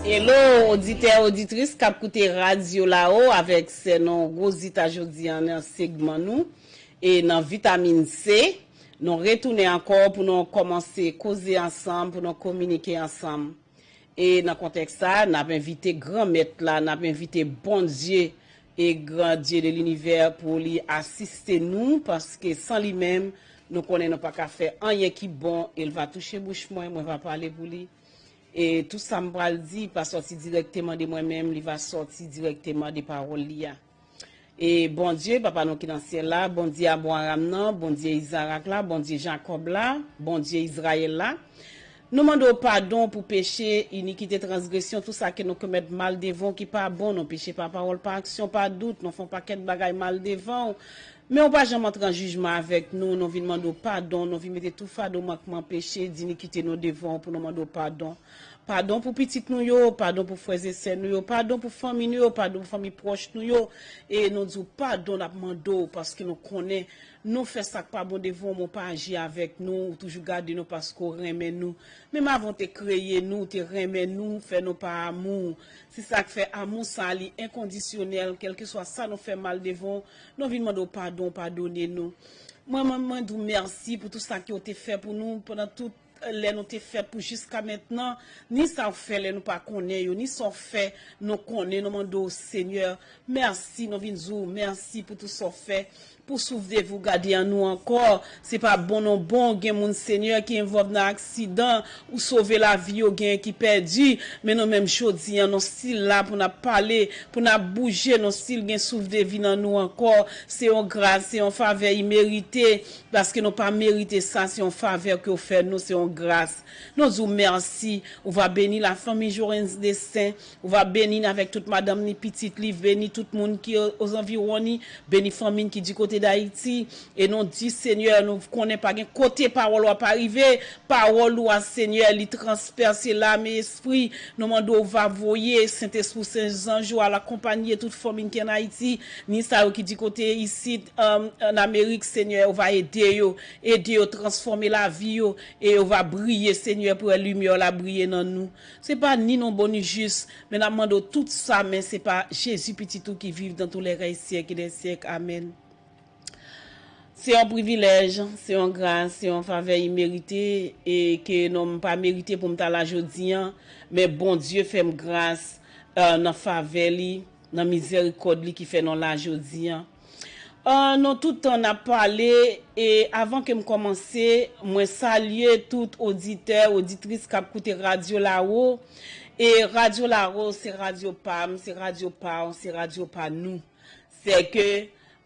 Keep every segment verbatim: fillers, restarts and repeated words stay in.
Hello, oditè, oditris k ap koute Radyo Lawo avèk sè nou Rosita jodi a nan segman nou. E nan Vitamin C, nou retounen ankò pou nou kòmanse koze ansanm, pou nou kominike ansanm. E nan kontèks sa, n ap envite Granmèt la, n ap envite Bondye e Grand Dieu de l'univers pou li asiste nou, paske san li menm, nou konnen nou pa ka fè anyen ki bon, e l va touche bouch mwen, mwen va pale pou li. E tout sa m pral di pa sòti dirèkteman de mwen menm, li va sòti dirèkteman de pawòl li a. E Bondye, Papa nou ki nan syèl la, Bondye Abraram nan, Bondye Izarak la, Bondye Jakòb la, Bondye Izrayèl la, nou mande w padon pou peche, inikite, transgresyon, tout sa ke nou komèt mal devan w ki pa bon, nou peche pa pawòl, pa aksyon, pa dout, nou fè yon pakèt bagay mal devan w. Men w pa janm antre an jijman avèk nou, nou vin mande w padon, nou vin mete tout fado, mankman, peche, dinikite nou devan w pou nou mande w padon. Padon pou pitit nou yo, padon pou frè e sè nou yo, padon pou fanmi nou yo, padon pou fanmi pwòch nou yo. E nou di w padon, n ap mande w, paske nou konnen nou fè sa k pa bon devan w, men w pa aji avèk nou, ou toujou gade nou paske w renmen nou. Menm avan w te kreye nou, w te renmen nou, fè nou pa amou. Se sa k fè amou sa a, li enkondisyonèl, kèlkeswa sa nou fè mal devan w, nou vin mande w padon, w padone nou. Mwen, mwen, mwen di w mèsi pou tout sa ke w te fè pou nou pandan tout lè nou te fèt pou jiska mentnan, ni sa w fè lè nou pa konnen yo, ni sa w fè nou konnen, nou mande w, Senyè, mèsi, nou vin di w mèsi pou tout sa w fè, pou souf de vi w gade an nou ankò. Se pa bon non bon, gen moun, Senyè, ki envòlve nan aksidan, ou sove lavi yo, gen ki pèdi, men nou menm jodi a, nou still la pou n ap pale, pou n ap bouje, nou still gen souf de vi nan nou ankò. Se yon gras, se yon favè imerite. Paske nou pa merite sa, se yon favè ke w fè nou, se yon gras. Nou di w mèsi. Ou va beni la fanmi Jorens Destin. Ou va beni n avèk tout madanm ni pitit li. Beni tout moun ki o- ozanviwon ni. Beni fanmi n ki di kote Dayiti. E nou di, Senyè, nou konnen pa gen kote pawòl ou a pa rive. Pawòl ou a, Senyè, li transpèse lam e espri. Nou mande w va voye Sentespri w, Sen Zanj ou al akonpaye tout fanmi n ki ann Ayiti, ni sa yo ki di kote isit, ann Amerik, Senyè, ou va ede yo, ede yo transfòme lavi yo, e yo va briye, Senyè, pou wè limyè w la briye nan nou. Se pa ni nou bon ni jis, men n ap mande w tout sa, men se pa Jezi, Pitit ou ki viv dans tous les règnes, siècle des siècles. Amèn. Se yon privilèj, se yon gras, se yon favè imerite, e ke non m pa merite pou m ta la jodi a, men Bondye fè m gras, eh, nan favè li, nan mizèrikòd li ki fè nou la jodi a. Eh, nou tout tan n ap pale, e avan ke m kòmanse, mwen salye tout oditè, oditris k ap koute Radyo Lawo. E Radyo Lawo, se radyo pa m, se radyo pa w, se radyo pa nou. Sè ke,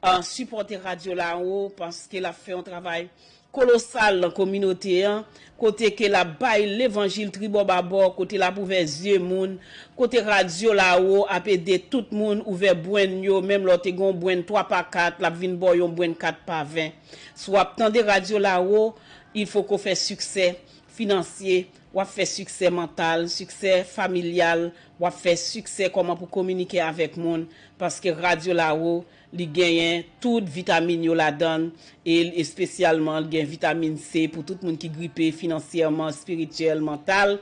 eh, sipòte Radyo Lawo, paske l ap fè yon travay kolosal nan kominote an, kote ke l ap bay levanjil tribò babò, kote l ap ouvè zye moun, kote Radyo Lawo ap ede tout moun ouvè brenn yo, menm lè w te gen yon brenn twa pa kat, l ap vin ba w yon brenn kat pa ven. Si w ap tande Radyo Lawo, il faut que w fè siksè finansye, w ap fè siksè mantal, siksè familyal, w ap fè siksè kòman pou kominike avèk moun, paske Radyo Lawo, li genyen tout vitamin yo ladan l, e l espesyalman, l gen vitamin C pou tout moun ki gripe finansyèman, espirityèl, mantal,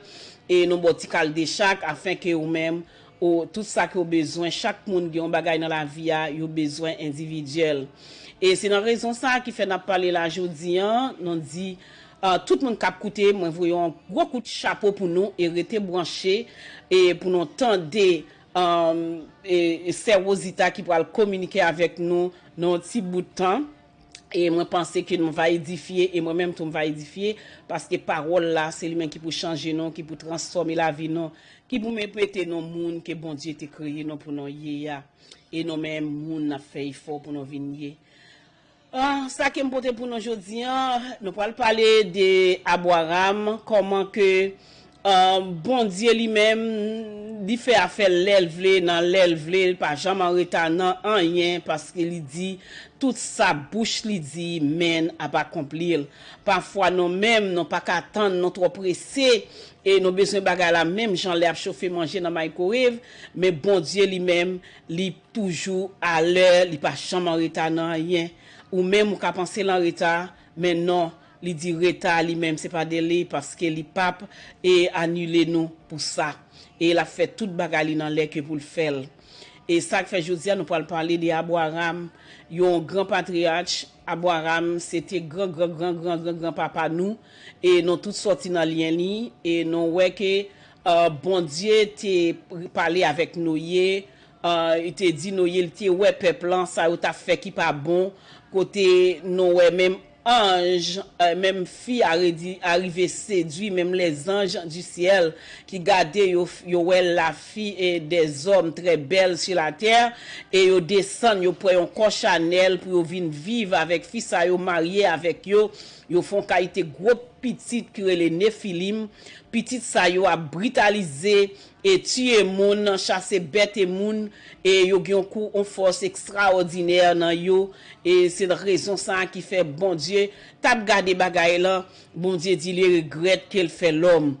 e nou ba w ti kal de chak, afenke ou menm, ou, tout sa ke w bezwen, chak moun gen yon bagay nan lavi a, yo bezwen endividyèl. E se nan rezon sa a ki fè n ap pale la jodi a, nou di, ah, tout moun k ap koute, mwen voye yon gwo kout chapo pou nou e rete branche e pou nou tande, um, e, e sè Rosita ki pral kominike avèk nou nan yon ti bout tan. E mwen panse ke nou va edifye, e mwen menm tou m va edifye, paske pawòl la, se li menm ki pou chanje nou, ki pou transfòme lavi nou, ki pou mete nou moun ke Bondye te kreye nou pou nou ye a. E nou menm, moun, n ap fè efò pou nou vin ye. Ah, sa ke m pote pou nou jodi a, nou pral pale de Abraram, kòman ke, ah, Bondye li menm, li fè afè l lè l vle, nan lè l vle, li pa janm an reta nan anyen, paske li di, tout sa bouch li di, men n ap akonpli l. Pafwa, nou menm, nou pa ka tann, nou twò prese, e nou bezwen bagay la menm jan lè ap chofe manje nan maykwowev, men Bondye li menm, li toujou alè, li pa janm an reta nan anyen. Ou menm, ou ka panse l an reta, men non, Li di reta li menm se pa dele, paske li p ap e anile nou pou sa. E l ap fè tout bagay li nan lè ke pou l fè l. E sa k fè jodi a nou pral pale de Abraram, yon gran patriyach. Abraram se te gran gran gran gran gran gran papa nou. E nou tout sòti nan lyen li. E nou wè ke uh, Bondye te pale avèk Noye. Uh, li te di Noye li te wè pèp lan, sa yo t ap fè ki pa bon. Kote nou wè menm anj, menm fi a rive sedwi menm lèzanj di syèl ki gade yo, yo wè lafi e dèzòm trè bèl si latè. E yo desann, yo pran yon kò chanèl pou yo vin viv avèk fi sa yo, marye avèk yo. Yo fè yon kalite gwo pitit ki rele Nefilim. Pitit sa yo ap britalize e tiye moun, chase bèt e moun, e yo gen yon kou, yon fòs ekstraòdinè nan yo. E se rezon sa a ki fè Bondye t ap gade bagay lan, Bondye di li regrèt ke l fè lòm.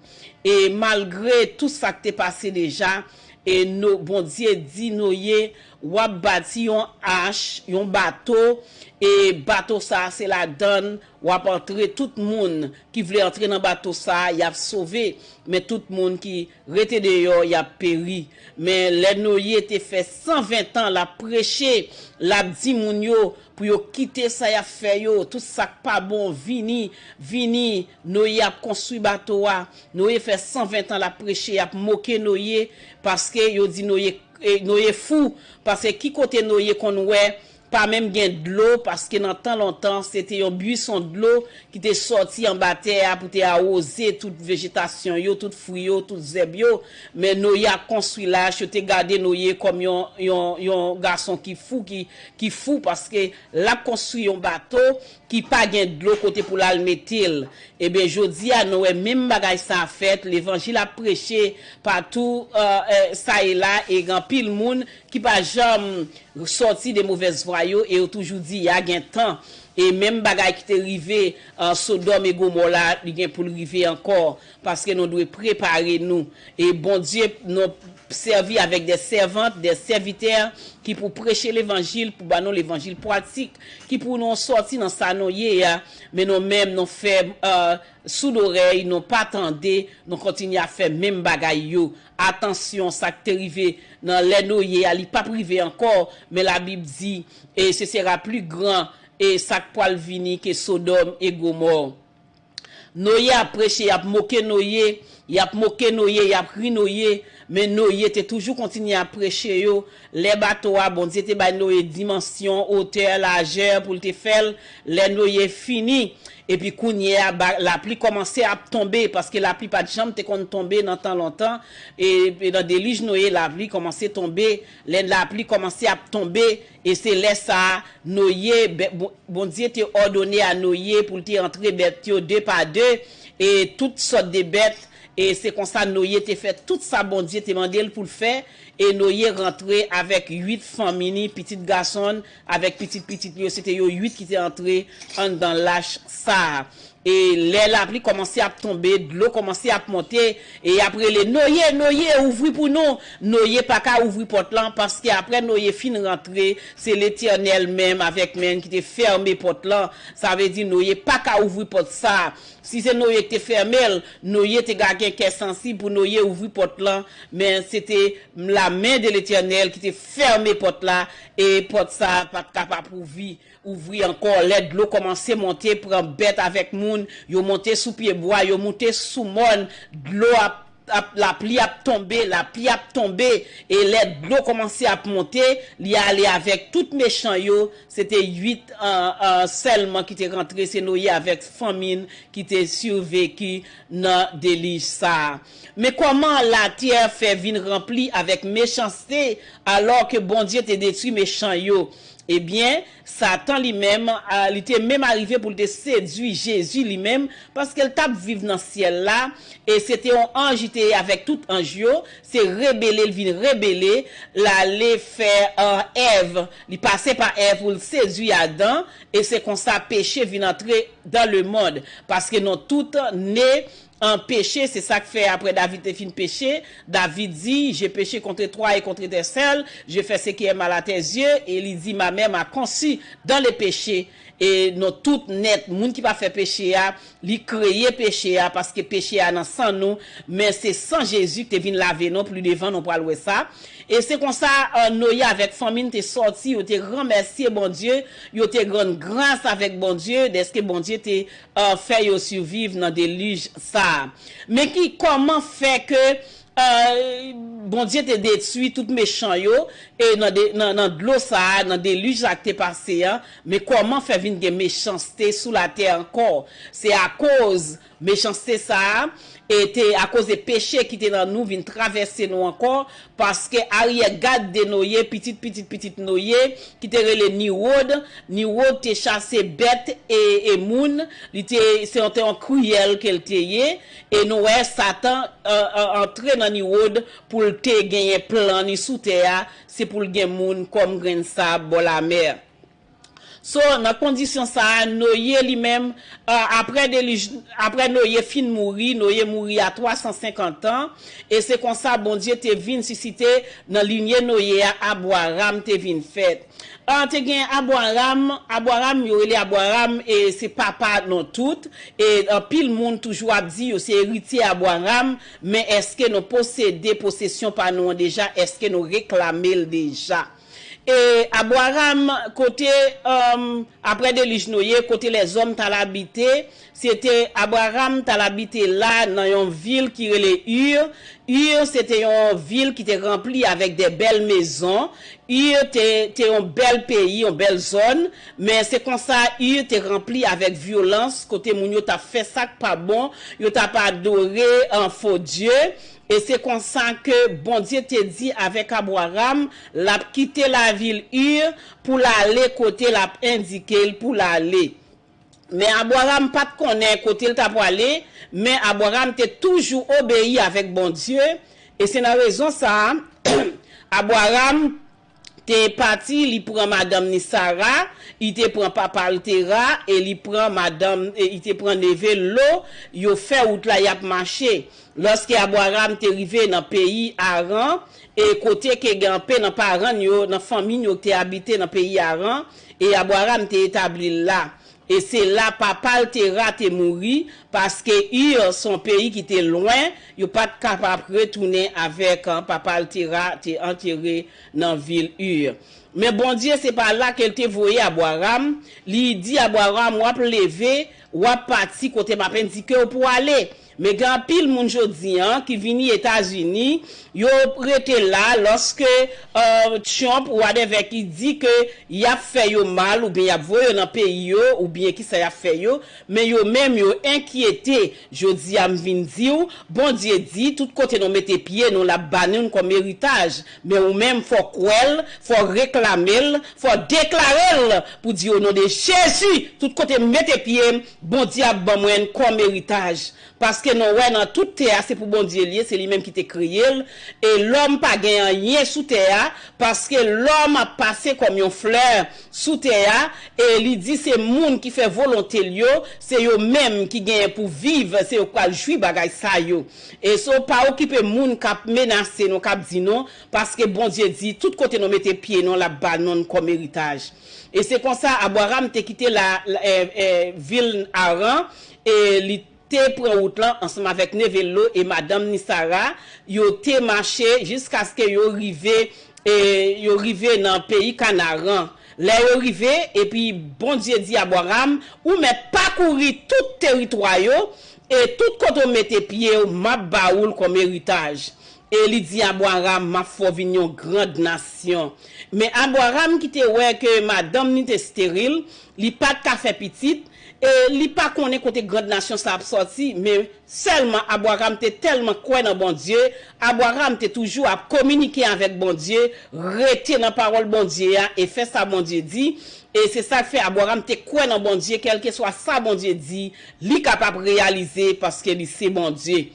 E malgre tout sa k te pase deja, e no, Bondye di Noye, w ap bati yon ach, yon bato, e bato sa a se ladann w ap antre tout moun ki vle antre nan bato sa a, y ap sove, men tout moun ki rete deyò, y ap peri. Men lè Noye te fè san ven tan l ap preche, l ap di moun yo pou yo kite sa y ap fè yo, tout sa k pa bon, vini, vini, Noye ap konstwi bato a. Noye fè san ven tan l ap preche, y ap moke Noye, paske yo di Noye, e, Noye fou, paske ki kote Noye konn wè pa menm gen dlo, paske nan tan lontan, se te yon bwison dlo ki te sòti anba tè a pou te awoze tout vejetasyon yo, tout fwi yo, tout zèb yo. Men Noye ap konstwi lach, yo te gade Noye kòm yon, yon, yon gason ki fou, ki, ki fou, paske l ap konstwi yon bato ki pa gen dlo kote pou l al mete l. Ebyen, jodi a, nou wè menm bagay sa a fèt, levanjil ap preche patou, e, e, sa e la, e gen anpil moun ki pa janm sòti de movèz vwa yo, e yo toujou di, y a gen tan. E menm bagay ki te rive, e, Sodòm e Gomò la, li gen pou l rive ankò, paske nou dwe prepare nou. E Bondye, nou sèvi avèk de sèvant, de sèvitè ki pou preche levanjil, pou ba nou levanjil pratik, ki pou nou sòti nan sa nou ye a, men nou menm nou fè, e, soud orèy, nou pa tande, nou kontinye ap fè menm bagay yo. Atansyon, sa k te rive nan lè Noye a, li p ap rive ankò, men Labib di, e ce sera plus grand, e sa k pral vini ke Sodòm e Gomò. Noye ap preche, y ap moke Noye, y ap moke Noye, y ap ri Noye, men Noye te toujou kontinye ap preche yo. Lè bato a, Bondye te bay Noye dimansyon, otè, lajè pou l te fè l. Lè Noye fini, epi kounye a, ba, lapli kòmanse ap tonbe, paske lapli pa t janm te konn tonbe nan tan lontan. E, e nan delij Noye, lapli kòmanse tonbe. Lè lapli kòmanse ap tonbe, e se lè sa a, Noye, bè, Bon-, Bondye te òdone a Noye pou l te antre bèt yo de pa de, e tout sòt de bèt, e se konsa Noye te fè tout sa Bondye te mande l pou l fè, e Noye rantre avèk uit fanmi ni, pitit gason l, avèk pitit pitit li yo, se te yo uit ki te antre anndan lach sa a. E lè lapli kòmanse ap tonbe, dlo kòmanse ap monte, e y ap rele, Noye, Noye, ouvri pou nou! Noye pa ka ouvri pòt lan, paske apre Noye fin rantre, se Letènèl menm avèk men ki te fèmen pòt lan. Sa vle di Noye pa ka ouvri pòt sa a. Si se Noye ki te fèmen l, Noye te ka gen kè sansib pou Noye ouvri pòt lan, men se te la men de Letènèl ki te fèmen pòt la, e pòt sa a pa t kapab ouvri, ouvri ankò. Lè dlo kòmanse monte, pran bèt avèk moun, yo monte sou pyebwa, yo monte sou mòn, dlo ap, ap, lapli ap tonbe, lapli ap tonbe, e lè dlo kòmanse ap monte, li ale avèk tout mechan yo, se te uit, e, e, sèlman ki te rantre, se Noye avèk fanmi l ki te siveki nan delij sa a. Men kòman latè fè vin ranpli avèk mechanste, alò ke Bondye te detwi mechan yo? Ebyen, Satan li menm, a, li te menm arive pou l te sedui Jezi li menm, paske l t ap viv nan syèl la, e se te yon anj, li te ye avèk tout anj yo, se rebele, l vin rebele, l ale fè, e, Èv, li pase pa Èv pou l sedui Adan, e se konsa peche vin antre dans le monde, paske nou tout ne an peche, se sa k fè apre David te fin peche, David di, J'ai péché contre toi et contre tes seuls, je fais ce qui est mal à tes yeux, e li di, Ma mère m'a conçu dans le péché. E nou tout nèt, moun ki pa fè peche a, li kreye peche a, paske peche a nan san nou, men se san Jezi ki te vin lave nou, pli devan nou pral wè sa. E se konsa, eh, Noye avèk fanmi l te sòti, yo te ranmèsye Bondye, yo te rann gras avèk Bondye, dèske Bondye te, eh, fè yo siviv nan delij sa a. Men ki, kòman fè ke, eh, Bondye te detwi tout mechan yo, e nan de, nan, nan dlo sa a, nan delij la ki te pase an, men kòman fè vin gen mechanste sou latè ankò? Se akoz mechanste sa a, e te akoz de peche ki te nan nou vin travèse nou ankò, paske aryè gad de Noye, pitit, pitit, pitit Noye, ki te rele Niwod, Niwod te chase bèt e, e moun, li te, se yon, te yon kriyèl ke l te ye, e nou wè Satan, eh, eh, antre nan Niwod pou l te genyen plan ni sou tè a, se pou l gen moun kòm grenn sab bò lamè. So, nan kondisyon sa a, Noye li menm, eh, apre delij, apre Noye fin mouri, Noye mouri a twa san senkant an, e se konsa Bondye te vin sisite nan linye Noye a, Abraram te vin fèt. Ah, te gen Abraram, Abraram, yo rele Abraram, e se papa nou tout, e anpil moun toujou ap di yo se eritye Abraram, men èske nou posede posesyon pa nou an deja? Èske nou reklame l deja? E Abraram, kote, um, apre delij Noye, kote lèzòm t al abite, se te Abraram t al abite la nan yon vil ki rele Ur. Ur, se te yon vil ki te ranpli avèk de bèl mezon. Ur te, te yon bèl peyi, yon bèl zòn, men se konsa Ur te ranpli avèk vyolans, kote moun yo t ap fè sa k pa bon, yo t ap adore, eh, fo dye. E se konsa ke Bondye te di avèk Abraram, l ap kite lavil Ur pou l ale kote l ap endike l pou l ale. Men Abraram pa t konnen kote l t ap prale, men Abraram te toujou obeyi avèk Bondye, e se nan rezon sa a, Abraram te pati, li pran madanm ni Sara, li te pran papa l Tera, e li pran madanm, e li te pran neve l Lo, yo fè wout la, y ap mache. Lòske Abraram te rive nan peyi Aran, e kote ke gen anpe nan paran yo, nan fanmi yo te abite nan peyi Aran, e Abraram te etabli l la. E se la papa l Tera te mouri, paske Ur se yon peyi ki te lwen, yo pa t kapab retounen avèk, eh, papa l Tera te antere nan vil Ur. Men Bondye se pa la ke l te voye Abraram, li di Abraram, w ap leve, w ap pati kote m ap endike w pou ale. Men gen anpil moun jodi an ki vini Etazini, yo rete la lòske, eh, Trump, whatever, ki di ke y ap fè yo mal oubyen y ap voye yo nan peyi yo oubyen kisa y ap fè yo, men yo menm yo enkyete. Jodi a m vin di w, Bondye di, tout kote nou mete pye nou, l ap ba nou l kòm eritaj. Men ou menm, fò kwè l, fò reklame l, fò deklare l pou di, o non de Jezi, tout kote m mete pye m, Bondye ap ban mwen l kòm eritaj. Paske nou wè nan tout tè a, se pou Bondye l ye, se li menm ki te kreye l. E lòm pa gen anyen sou tè a, paske lòm ap pase kòm yon flè sou tè a, e li di se moun ki fè volonte l yo, se yo menm ki genyen pou viv, se yo k pral jwi bagay sa yo. E so, pa okipe moun k ap menase nou, k ap di nou, paske Bondye di, tout kote nou mete pye nou, l ap ba nou l kòm eritaj. E se konsa, Abraram te kite la, la, eh, eh, vil Aran, e li te pran wout lan ansanm avèk neve l Lo e madanm ni Sara, yo te mache jiskaske yo rive, e yo rive nan peyi Kanaran. Lè yo rive, epi Bondye di Abraram, ou mèt pakouri tout teritwa yo, e tout kote w mete pye w, m ap ba ou l kòm eritaj. E li di Abraram, m ap fè w vin yon grand nasyon. Men Abraram ki te wè ke madanm ni te steril, li pa t ka fè pitit, e li pa konnen kote grand nasyon sa ap sòti, men sèlman Abraram te tèlman kwè nan Bondye, Abraram te toujou ap kominike avèk Bondye, rete nan pawòl Bondye a e fè sa Bondye di. E se sa k fè Abraram te kwè nan Bondye, kèlkeswa sa Bondye di, li kapab reyalize paske li se Bondye.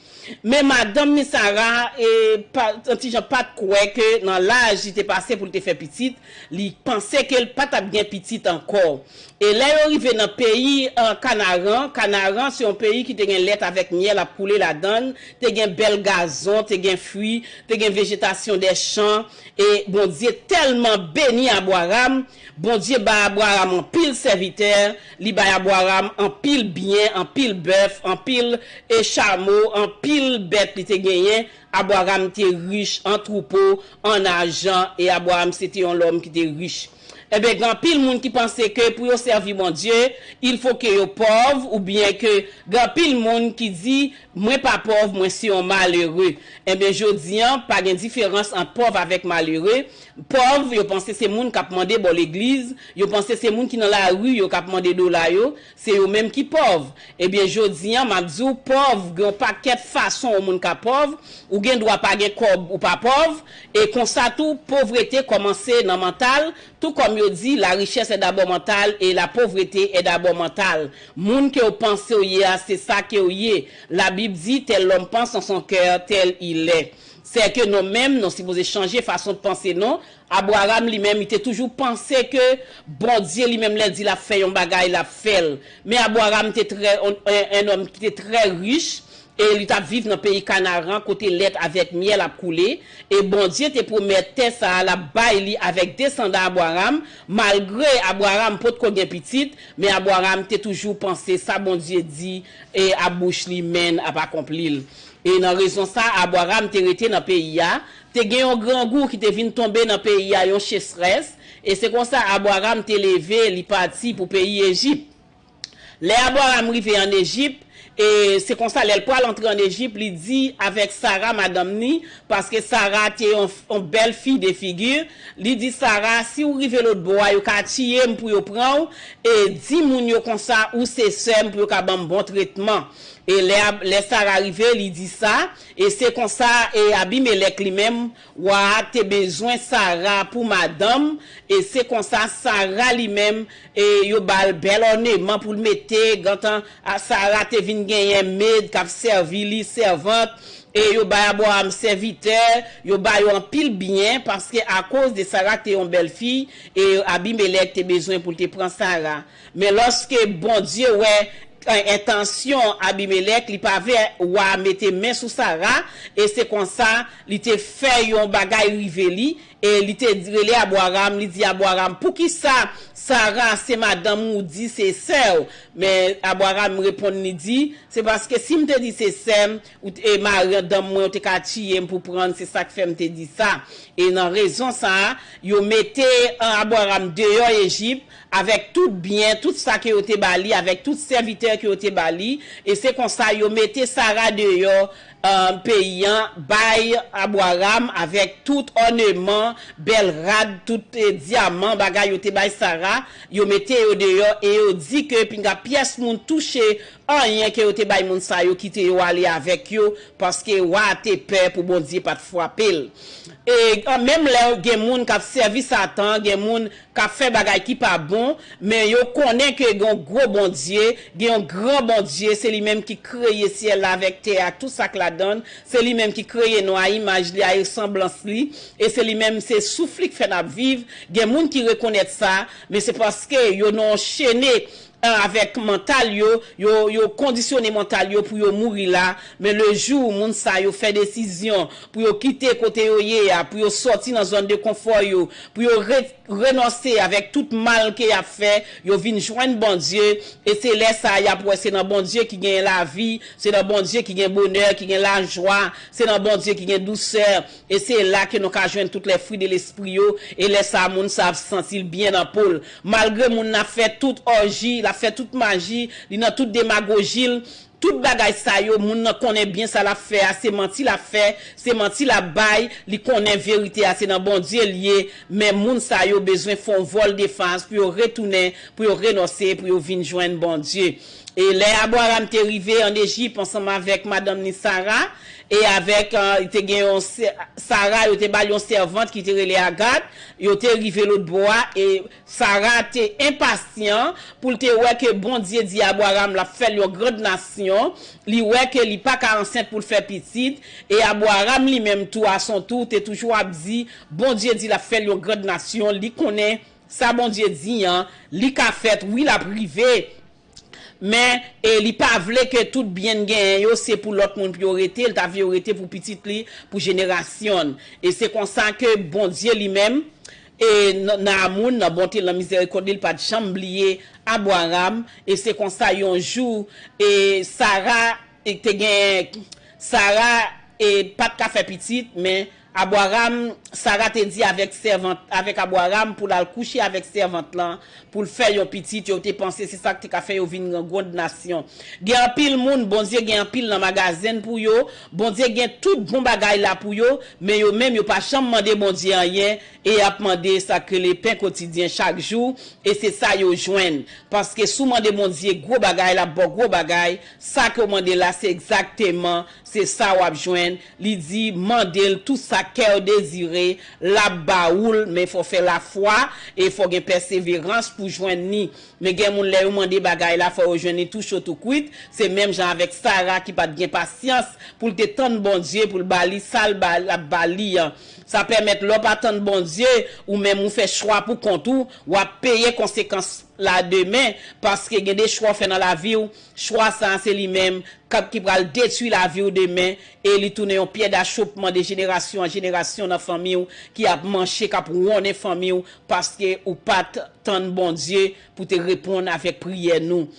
Men madanm ni Sara, e, pa, yon ti jan pa t kwè ke nan laj li te pase pou l te fè pitit, li panse ke l pa t ap gen pitit ankò. E lè yo rive nan peyi, e, Kanaran, Kanaran se yon peyi ki te gen lèt avèk myèl ap koule ladan l, te gen bèl gazon, te gen fwi, te gen vejetasyon dè chan, e Bondye tèlman beni Abraram, Bondye bay Abraram anpil sèvitè, li bay Abraram anpil byen, anpil bèf, anpil, e, chamo, anpil bèt li te genyen. Abraram te rich an twoupo, an ajan, e Abraram se te yon lòm ki te rich. Ebyen, gen anpil moun ki panse ke pou yo sèvi Bondye, il faut que yo pòv, oubyen ke gen anpil moun ki di, mwen pa pòv, mwen se yon malere. Ebyen, jodi an, pa gen diferans ant pòv avèk malere. Pòv, yo panse se moun k ap mande bò legliz, yo panse se moun ki nan lari yo k ap mande dola yo, se yo menm ki pòv. Ebyen, jodi an, m ap di w, pòv, gen yon pakèt fason yon moun ka pòv, ou gen dwa pa gen kòb, ou pa pòv, e konsa tou, povrete kòmanse nan mantal, tou kòm yo di, la richesse est d'abord mentale et la pauvreté est d'abord mentale. Moun ke w panse w ye a, se sa ke w ye. Labib di, tel l'homme pense en son cœur, tel il est. Sè ke nou menm, nou sipoze chanje fason de panse nou. Abraram li menm, li te toujou panse ke Bondye li menm, lè l di l ap fè yon bagay, l ap fè l. Men Abraram te trè, un, un homme ki te trè rich, e li t ap viv nan peyi Kanaran, kote lèt avèk myèl ap koule. E Bondye te pwomèt tè sa a, l ap bay li avèk desandan Abraram, malgre Abraram potko gen pitit, men Abraram te toujou panse sa Bondye di, e a bouch li, men ap akonpli l. E nan rezon sa, Abraram te rete nan peyi a. Te gen yon grangou ki te vin tonbe nan peyi a, yon sechrès. E se konsa Abraram te leve, li pati pou peyi Ejip. Lè Abraram rive ann Ejip, e se konsa lè l pral antre ann Ejip, li di avèk Sara, madanm ni, paske Sara te yon, yon bèl fi de figi, li di Sara, si w rive lòtbò a, yo ka tiye m pou yo pran w, e di moun yo konsa, ou se sè m, pou yo ka ban m bon tretman. E lè, lè Sara rive, li di sa, e se konsa, e Abimelèk li menm, wa a te bezwen Sara pou madanm, e se konsa Sara li menm, e yo ba l bèl òneman pou l mete, gentan, a, Sara te vin genyen med k ap sèvi li, sèvant, e yo bay Abraram sèvitè, yo ba yo anpil byen, paske akoz de Sara te yon bèl fi, e Abimelèk te bezwen pou l te pran Sara. Men lòske Bondye wè, e, entansyon Abimelèk, li pa vle wa a mete men sou Sara, e se konsa li te fè yon bagay rive li, e li te di, rele Abraram, li di Abraram, poukisa Sara se madanm ou di se sè w? Men Abraram reponn li di, se paske si m te di se sè m, ou t-, e madanm mwen, ou te ka tiye m pou pran l, se sa k fè m te di sa. E nan rezon sa a, yo mete, e, Abraram deyò Ejip, avèk tout byen, tout sa ke yo te ba li, avèk tout sèvitè ke yo te ba li. E se konsa yo mete Sara deyò, e, peyi an, bay Abraram avèk tout òneman, bèl rad, tout, e, dyaman, bagay yo te bay Sara, yo mete yo deyò e yo di ke pinga pyès moun touche anyen ke yo te bay moun sa yo, kite yo ale avèk yo, paske wa a te pè pou Bondye pa t frape l. E, an, menm lè gen moun k ap sèvi Satan, gen moun k ap fè bagay ki pa bon, men yo konnen ke gen yon gwo Bondye, gen yon gran Bondye, se li menm ki kreye syèl la avèk tè a, tout sa k ladan l, se li menm ki kreye nou a imaj li, a resanblans li, e se li menm, se souf li k fè n ap viv. Gen moun ki rekonèt sa, men se paske yo nan yon chene, e, avèk mantal yo, yo, yo kondisyone mantal yo pou yo mouri la, men le jou moun sa yo fè desizyon pou yo kite kote yo ye a, pou yo sòti nan zòn de konfò yo, pou yo re-, renonse avèk tout mal ke y ap fè, yo vin jwenn Bondye, e se lè sa a y ap wè se nan Bondye ki gen lavi, se nan Bondye ki gen bonè, ki gen lajwa, se nan Bondye ki gen dousè, e se la ke nou ka jwenn tout les fruits de l'esprit yo, e lè sa a moun sa ap santi l byen nan po l. Malgre moun nan ap fè tout òji, l ap fè tout maji, li nan tout demagoji l, tout bagay sa yo, moun nan konnen byen sa l ap fè a, se manti l ap fè, se manti l ap bay, li konnen verite a, se nan Bondye l ye, men moun sa yo bezwen fè yon vòl de fas pou yo retounen, pou yo renonse, pou yo vin jwenn Bondye. E lè Abraram te rive ann Ejip ansanm avèk madanm ni Sara, E avèk, euh, te gen yon sè- Sara, yo te ba l yon sèvant ki te rele Agat, yo te rive lòt bò a, e Sara te enpasyan pou l te wè ke Bondye di Abraram l ap fè l yon grand nasyon, li wè ke li pa ka ansent pou l fè pitit, e Abraram li menm tou a son tou te toujou ap di, Bondye di l ap fè l yon grand nasyon, li konnen sa Bondye di an, li ka fèt, wi l ap rive. Men, e li pa vle ke tout byen l genyen yo, se pou lòt moun pou yo rete, l ta vle yo rete pou pitit li, pou jenerasyon l. E se konsa ke Bondye li menm, e nan nan amou l, nan bonte l, nan mizerikòd li, l pa t janm bliye Abraram. E se konsa yon jou, e Sara, e te gen, Sara, e pa t ka fè pitit, men Abraram, Sara te di avèk sèvant, avèk Abraram pou l al kouche avèk sèvant lan, pou l fè yon pitit, yo te panse se sa k te ka fè yo vin yon grand nasyon. Gen anpil moun, Bondye gen anpil nan magazen pou yo, Bondye gen tout bon bagay la pou yo, men yo menm yo pa janm mande Bondye anyen, e y ap mande sa k rele pen kotidyen chak jou, e se sa yo jwenn. Paske si w mande Bondye gwo bagay, l ap ba w gwo bagay, sa ke w mande la, se egzakteman, se sa w ap jwenn. Li di, mande l tout sa kè w dezire, l ap ba ou l, men fò w fè lafwa, e fò w gen pèseverans pou w jwenn li. Men gen moun lè yo mande bagay la, fò yo jwenn li tou cho tou kwit. Se menm jan avèk Sara ki pa t gen pasyans pou l te tann Bondye, pou l ba li sa l ba, l ap ba li an. Sa pèmèt lè w pa tann Bondye, ou menm ou fè chwa pou kont ou, w ap peye konsekans la demen, paske gen de chwa w fè nan lavi w, chwa sa a se li menm k ap, ki pral detwi lavi w demen, e li tounen yon pyè dachopman de jenerasyon an jenerasyon nan fanmi w, ki ap manche, k ap wonnen fanmi w, paske ou pa t tann Bondye pou te reponn avèk priyè nou.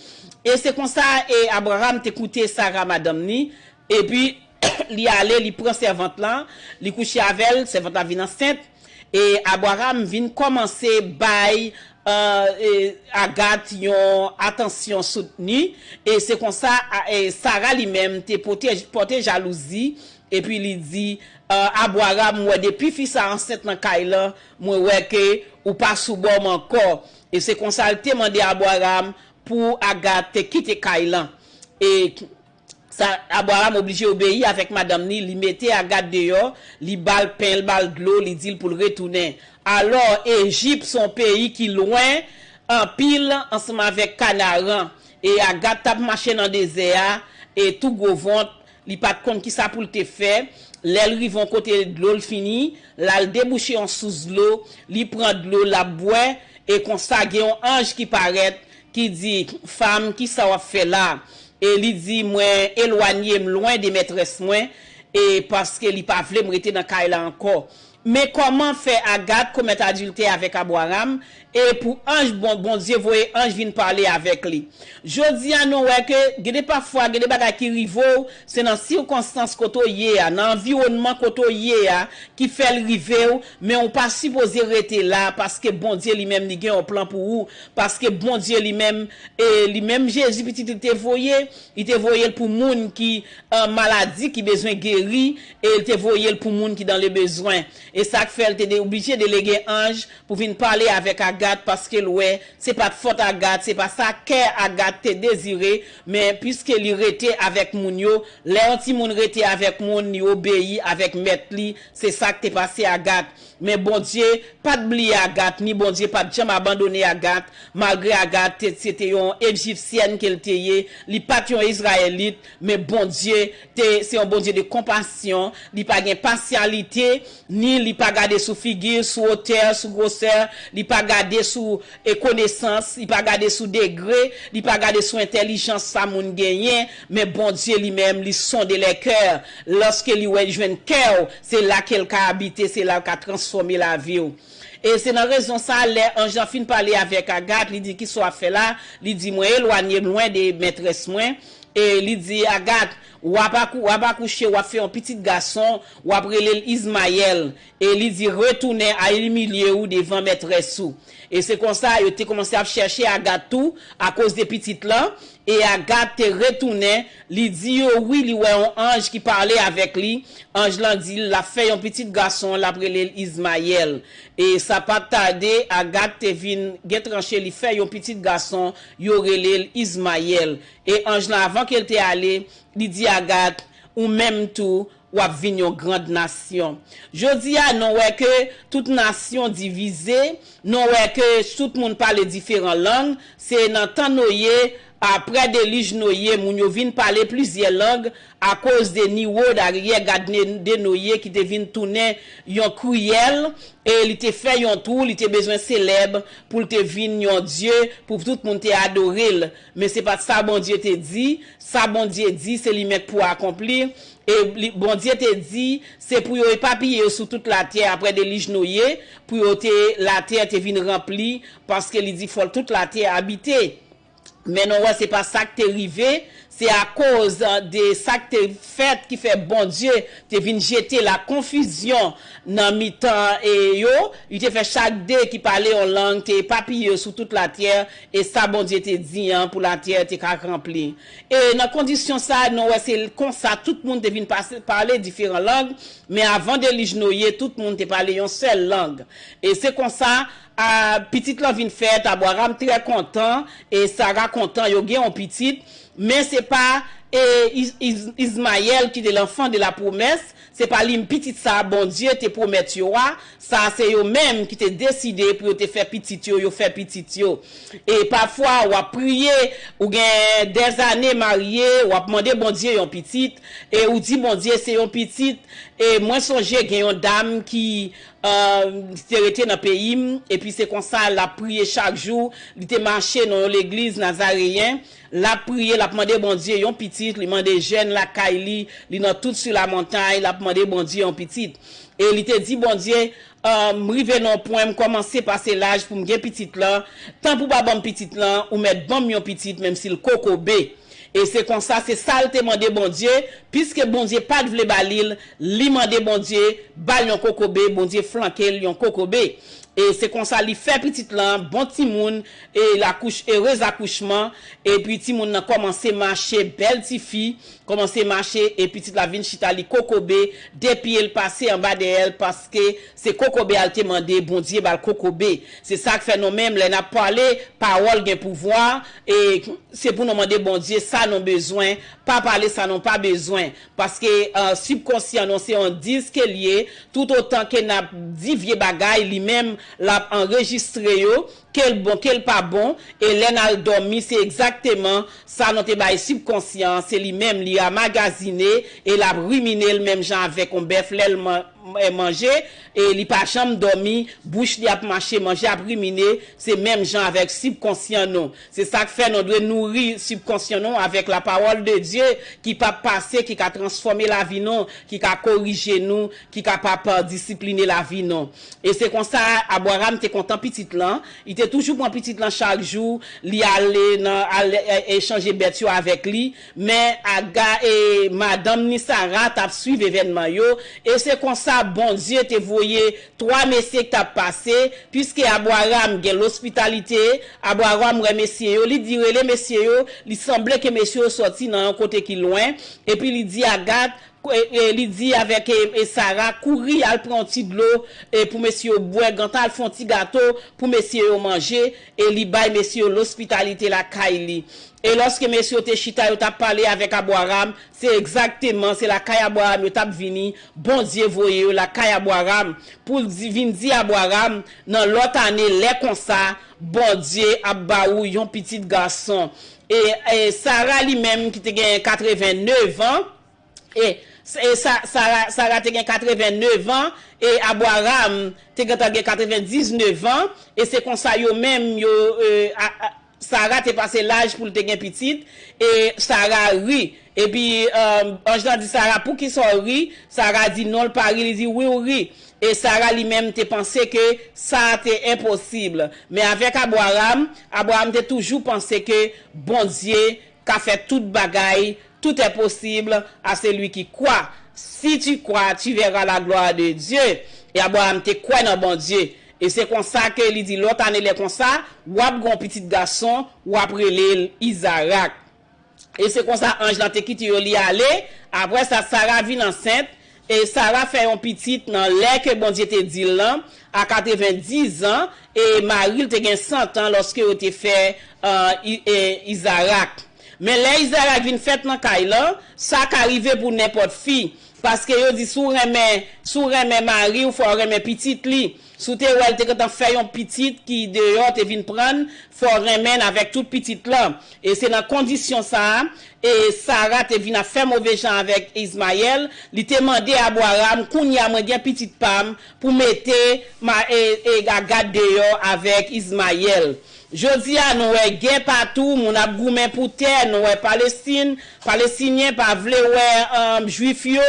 E se konsa, e Abraram te koute Sara, madanm ni, epi li ale, li pran sèvant lan, li kouche avè l, sèvant la vin ansent, e Abraram vin kòmanse bay, e, e, Agat yon atansyon soutni, e se konsa, a, e Sara li menm te pote, pòte jalouzi, epi li di, e, Abraram, m wè depi fi sa ansent nan kay lan, mwen wè ke ou pa sou bò m ankò. E se konsa l te mande Abraram pou Agat te kite kay lan. E sa, Abraram oblije obeyi avèk madanm ni, li mete Agat deyò, li ba l pen, l ba l dlo, li di l pou l retounen. Alò, Ejip se yon peyi ki lwen anpil ansanm avèk Kanaran. E Agat t ap mache nan dezè a, e tou gwo vant, li pa t konn kisa pou l te fè. Lè l rive yon kote dlo l fini, l al debouche yon sous dlo, li pran dlo, l ap bwè, e konsa gen yon anj ki parèt, ki di, fanm, kisa w ap fè la? E li di, mwen elwanye m lwen de mètrès mwen, e paske li pa vle m rete nan kay la ankò. Men kòman fè Agat komèt adiltè avèk Abraram, e pou anj Bon, Bondye voye anj vin pale avèk li? Jodi a, nou wè ke gen de pafwa, gen de bagay ki rive w, se nan sikonstans kote w ye a, nan anviwònman kote w ye a, ki fè l rive w, men ou pa sipoze rete la, paske Bondye li menm li gen yon plan pou ou, paske Bondye li menm, e li menm Jezi pitit li te voye, li te voye l pou moun ki, e, maladi, ki bezwen geri, e li te voye l pou moun ki dans le besoin. E sa k fè l te de, oblije delege anj pou vin pale avèk Agat, paske l wè se pa t fòt Agat, se pa sa kè Agat te dezire, men piske li rete avèk moun yo, lè yon timoun rete avèk moun, li obeyi avèk mèt li, se sa k te pase Agat. Men Bondye pa t bliye Agat, ni Bondye pa t janm abandone Agat, malgre Agat te, se te yon Ejipsyèn ke l te ye, li pa t yon Izrayelit, men Bondye te, se yon Bondye de konpasyon, li pa gen pasyalite, ni li pa gade sou figi, sou wotè, sou gwosè, li pa gade sou, e, konesans, li pa gade sou degre, li pa gade sou entèlijans sa moun genyen, men Bondye li menm, li sonde lè kè. Lòske li wè, jwenn kè w, se la ke l ka abite, se la l ka transfòme lavi w. E se nan rezon sa, lè anj lan fin pale avèk Agat, li di, kisa w ap fè la? Li di, mwen elwanye m lwen de mètrès mwen. E li di, Agat, w ap akou-, w ap akouche, w ap fè yon pitit gason, w ap rele l Izmayèl. E li di, retounen al imilye w devan mètrès ou. E se konsa, yo te kòmanse ap chèche Agat tou, akoz de pitit lan. E Agat te retounen, li di yo wi, li wè yon anj ki pale avèk li. Anj lan di l, l ap fè yon pitit gason, l ap rele l Izmayèl. E sa pa t tade, Agat te vin gen tranche, li fè yon pitit gason, yo rele l Izmayèl. E anj lan, avan ke l te ale, li di Agat, ou menm tou, w ap vin yon grand nasyon. Jodi a, nou wè ke tout nasyon divize, nou wè ke tout moun pale diferan lang, se nan tan Noye, apre delij Noye, moun yo vin pale plizyè lang akoz de niwo daryè gad de Noye ki te vin tounen yon kriyèl, e li te fè yon twou, li te bezwen selèb pou l te vin yon dye, pou tout moun te adore l. Men se pa t sa Bondye te di. Sa Bondye di, se li menm k pou akonpli. E li, Bondye te di, se pou yo epapiye yo sou tout latè apre delij Noye, pou yo te, latè te vin ranpli, paske li di fò tout latè abite. Men nou wè, se pa sa k te rive, se akoz de sa k te fèt ki fè Bondye te vin jete la konfizyon nan mitan e yo, li te fè chak de ki pale yon lang te epapiye yo sou tout latè, e sa Bondye te di an pou latè te ka ranpli. E nan kondisyon sa, nou wè se konsa tout moun te vin pase, pale diferan lang, men avan delij Noye, tout moun te pale yon sèl lang. E se konsa, a, pitit lan vin fèt, Abraram trè kontan, e Sara kontan, yo gen yon pitit, men se pa, e, Iz-, Iz-, Izmayèl ki te l'enfant de la promesse, se pa li pitit sa Bondye te pwomèt yo a, sa se yo menm ki te deside pou yo te fè pitit yo, yo fè pitit yo. E pafwa, w ap priye, ou gen dèzane marye, w ap mande Bondye yon pitit, e ou di Bondye se yon pitit. E mwen sonje gen yon dam ki, e, te rete nan peyi m, epi se konsa l ap priye chak jou, li te mache nan yon legliz nazareyen, l ap priye, l ap mande Bondye yon pitit, li mande jèn lakay li, li nan tout sou la montay, l ap mande Bondye yon pitit. E li te di Bondye, e, m rive nan yon pwen, m kòmanse pase laj pou m gen pitit lan, tan pou pa ban m pitit lan, ou mèt ban m yon pitit, menm si l kokobe. E se konsa, se sa l te mande Bondye, piske Bondye pa t vle ba li l, li mande Bondye ba l yon kokobe, Bondye flanke l yon kokobe. E se konsa li fè pitit lan, bon timoun, e l akouch, erez akouchman, epi timoun nan kòmanse mache, bèl tifi, kòmanse mache, e pitit la vin chita, li kokobe, de pye l pase anba dèyè l, paske se kokobe a l te mande, Bondye ba l kokobe. Se sa k fè nou menm, lè n ap pale, pawòl gen pouvwa, e se pou nou mande Bondye sa nou bezwen, pa pale sa nou pa bezwen. Paske, e, sibkonsyan nou se yon disk ke l ye, toutotan ke n ap di vye bagay, li menm, l ap anrejistre yo, ke l bon, ke l pa bon, e lè n al dòmi, se egzakteman sa nou te bay sibkonsyan an, se li menm, li amagazine, e l ap rimine l menm jan avèk yon bèf lè l man-, manje, e li pa janm dòmi, bouch li ap mache, manje ap rimine, se menm jan avèk sibkonsyan nou. Se sa k fè nou dwe nouri sibkonsyan nou avèk la parole de Dieu ki p ap pase, ki ka transfòme lavi nou, ki ka korije nou, ki ka pa, pa disipline lavi nou. E se konsa, Abraram te kontan pitit lan, li te toujou pran pitit lan chak jou, li ale nan, al, e, e, chanje bèt yo avèk li, men Aga, e, madanm ni Sara t ap swiv evènman yo, e se konsa Bondye te voye twa mesye k t ap pase, piske Abraram gen lospitalite, Abraram wè mesye yo, li di rele mesye yo, li sanble ke mesye yo sòti nan yon kote ki lwen, epi li di Aga, e, e, li di avèk, e, e, Sara, kouri al pran yon ti dlo, e, pou mesye yo bwè, gentan al fè yon ti gato pou mesye yo manje, e li bay mesye yo lospitalite lakay li. E lòske mesye yo te chita, yo t ap pale avèk Abraram, se egzakteman, se lakay Abraram yo t ap vini, Bondye voye yo lakay Abraram pou l di, vin di Abraram, nan lòt ane, lè konsa, Bondye ap ba ou yon pitit gason. E, e Sara li menm ki te gen katrevennev an, e, e Sa-, Sara, Sara te gen katrevennev an, e Abraram te gentan gen katrevendiznèf an, e se konsa yo menm, yo, e, a, a, Sara te pase laj pou l te gen pitit, e Sara ri. Epi, e, anj lan di Sara, "Poukisa w ri?" Sara di, "Non, l pa ri." Li di, "Wi, w ri." E Sara li menm te panse ke sa te enposib. Men avèk Abraram, Abraram te toujou panse ke Bondye ka fè tout bagay, tout est possible à celui qui croit. Si tu crois, tu verras la gloire de Dieu. E Abraram te kwè nan Bondye. E se konsa ke li di lòt ane lè konsa, w ap gen yon pitit gason, w ap rele l Izarak. E se konsa anj lan te kite yo, li ale. Apre sa, Sara vin ansent, e Sara fè yon pitit nan lè ke Bondye te di l lan, a katrevendiz an, e mari l te gen san tan lòske yo te fè, e, I-, e, Izarak. Men lè Izarak vin fèt nan kay lan, sa ka rive pou nenpòt fi. Paske yo di, si w renmen, si w renmen mari w, fò w renmen pitit li. Si w te wè l te gentan fè yon pitit ki deyò, te vin pran l, fò w renmen l avèk tout pitit lan. E se nan kondisyon sa a, e Sara te vin ap fè move jan avèk Izmayèl. Li te mande Abraram, kounye a mwen gen pitit pa m, pou mete ma, e, e Agag deyò avèk Izmayèl. Jodi a, nou wè gè patou, moun ap goumen pou tè, nou wè Palestin, Palestinyen pa vle wè, um, Jwif yo,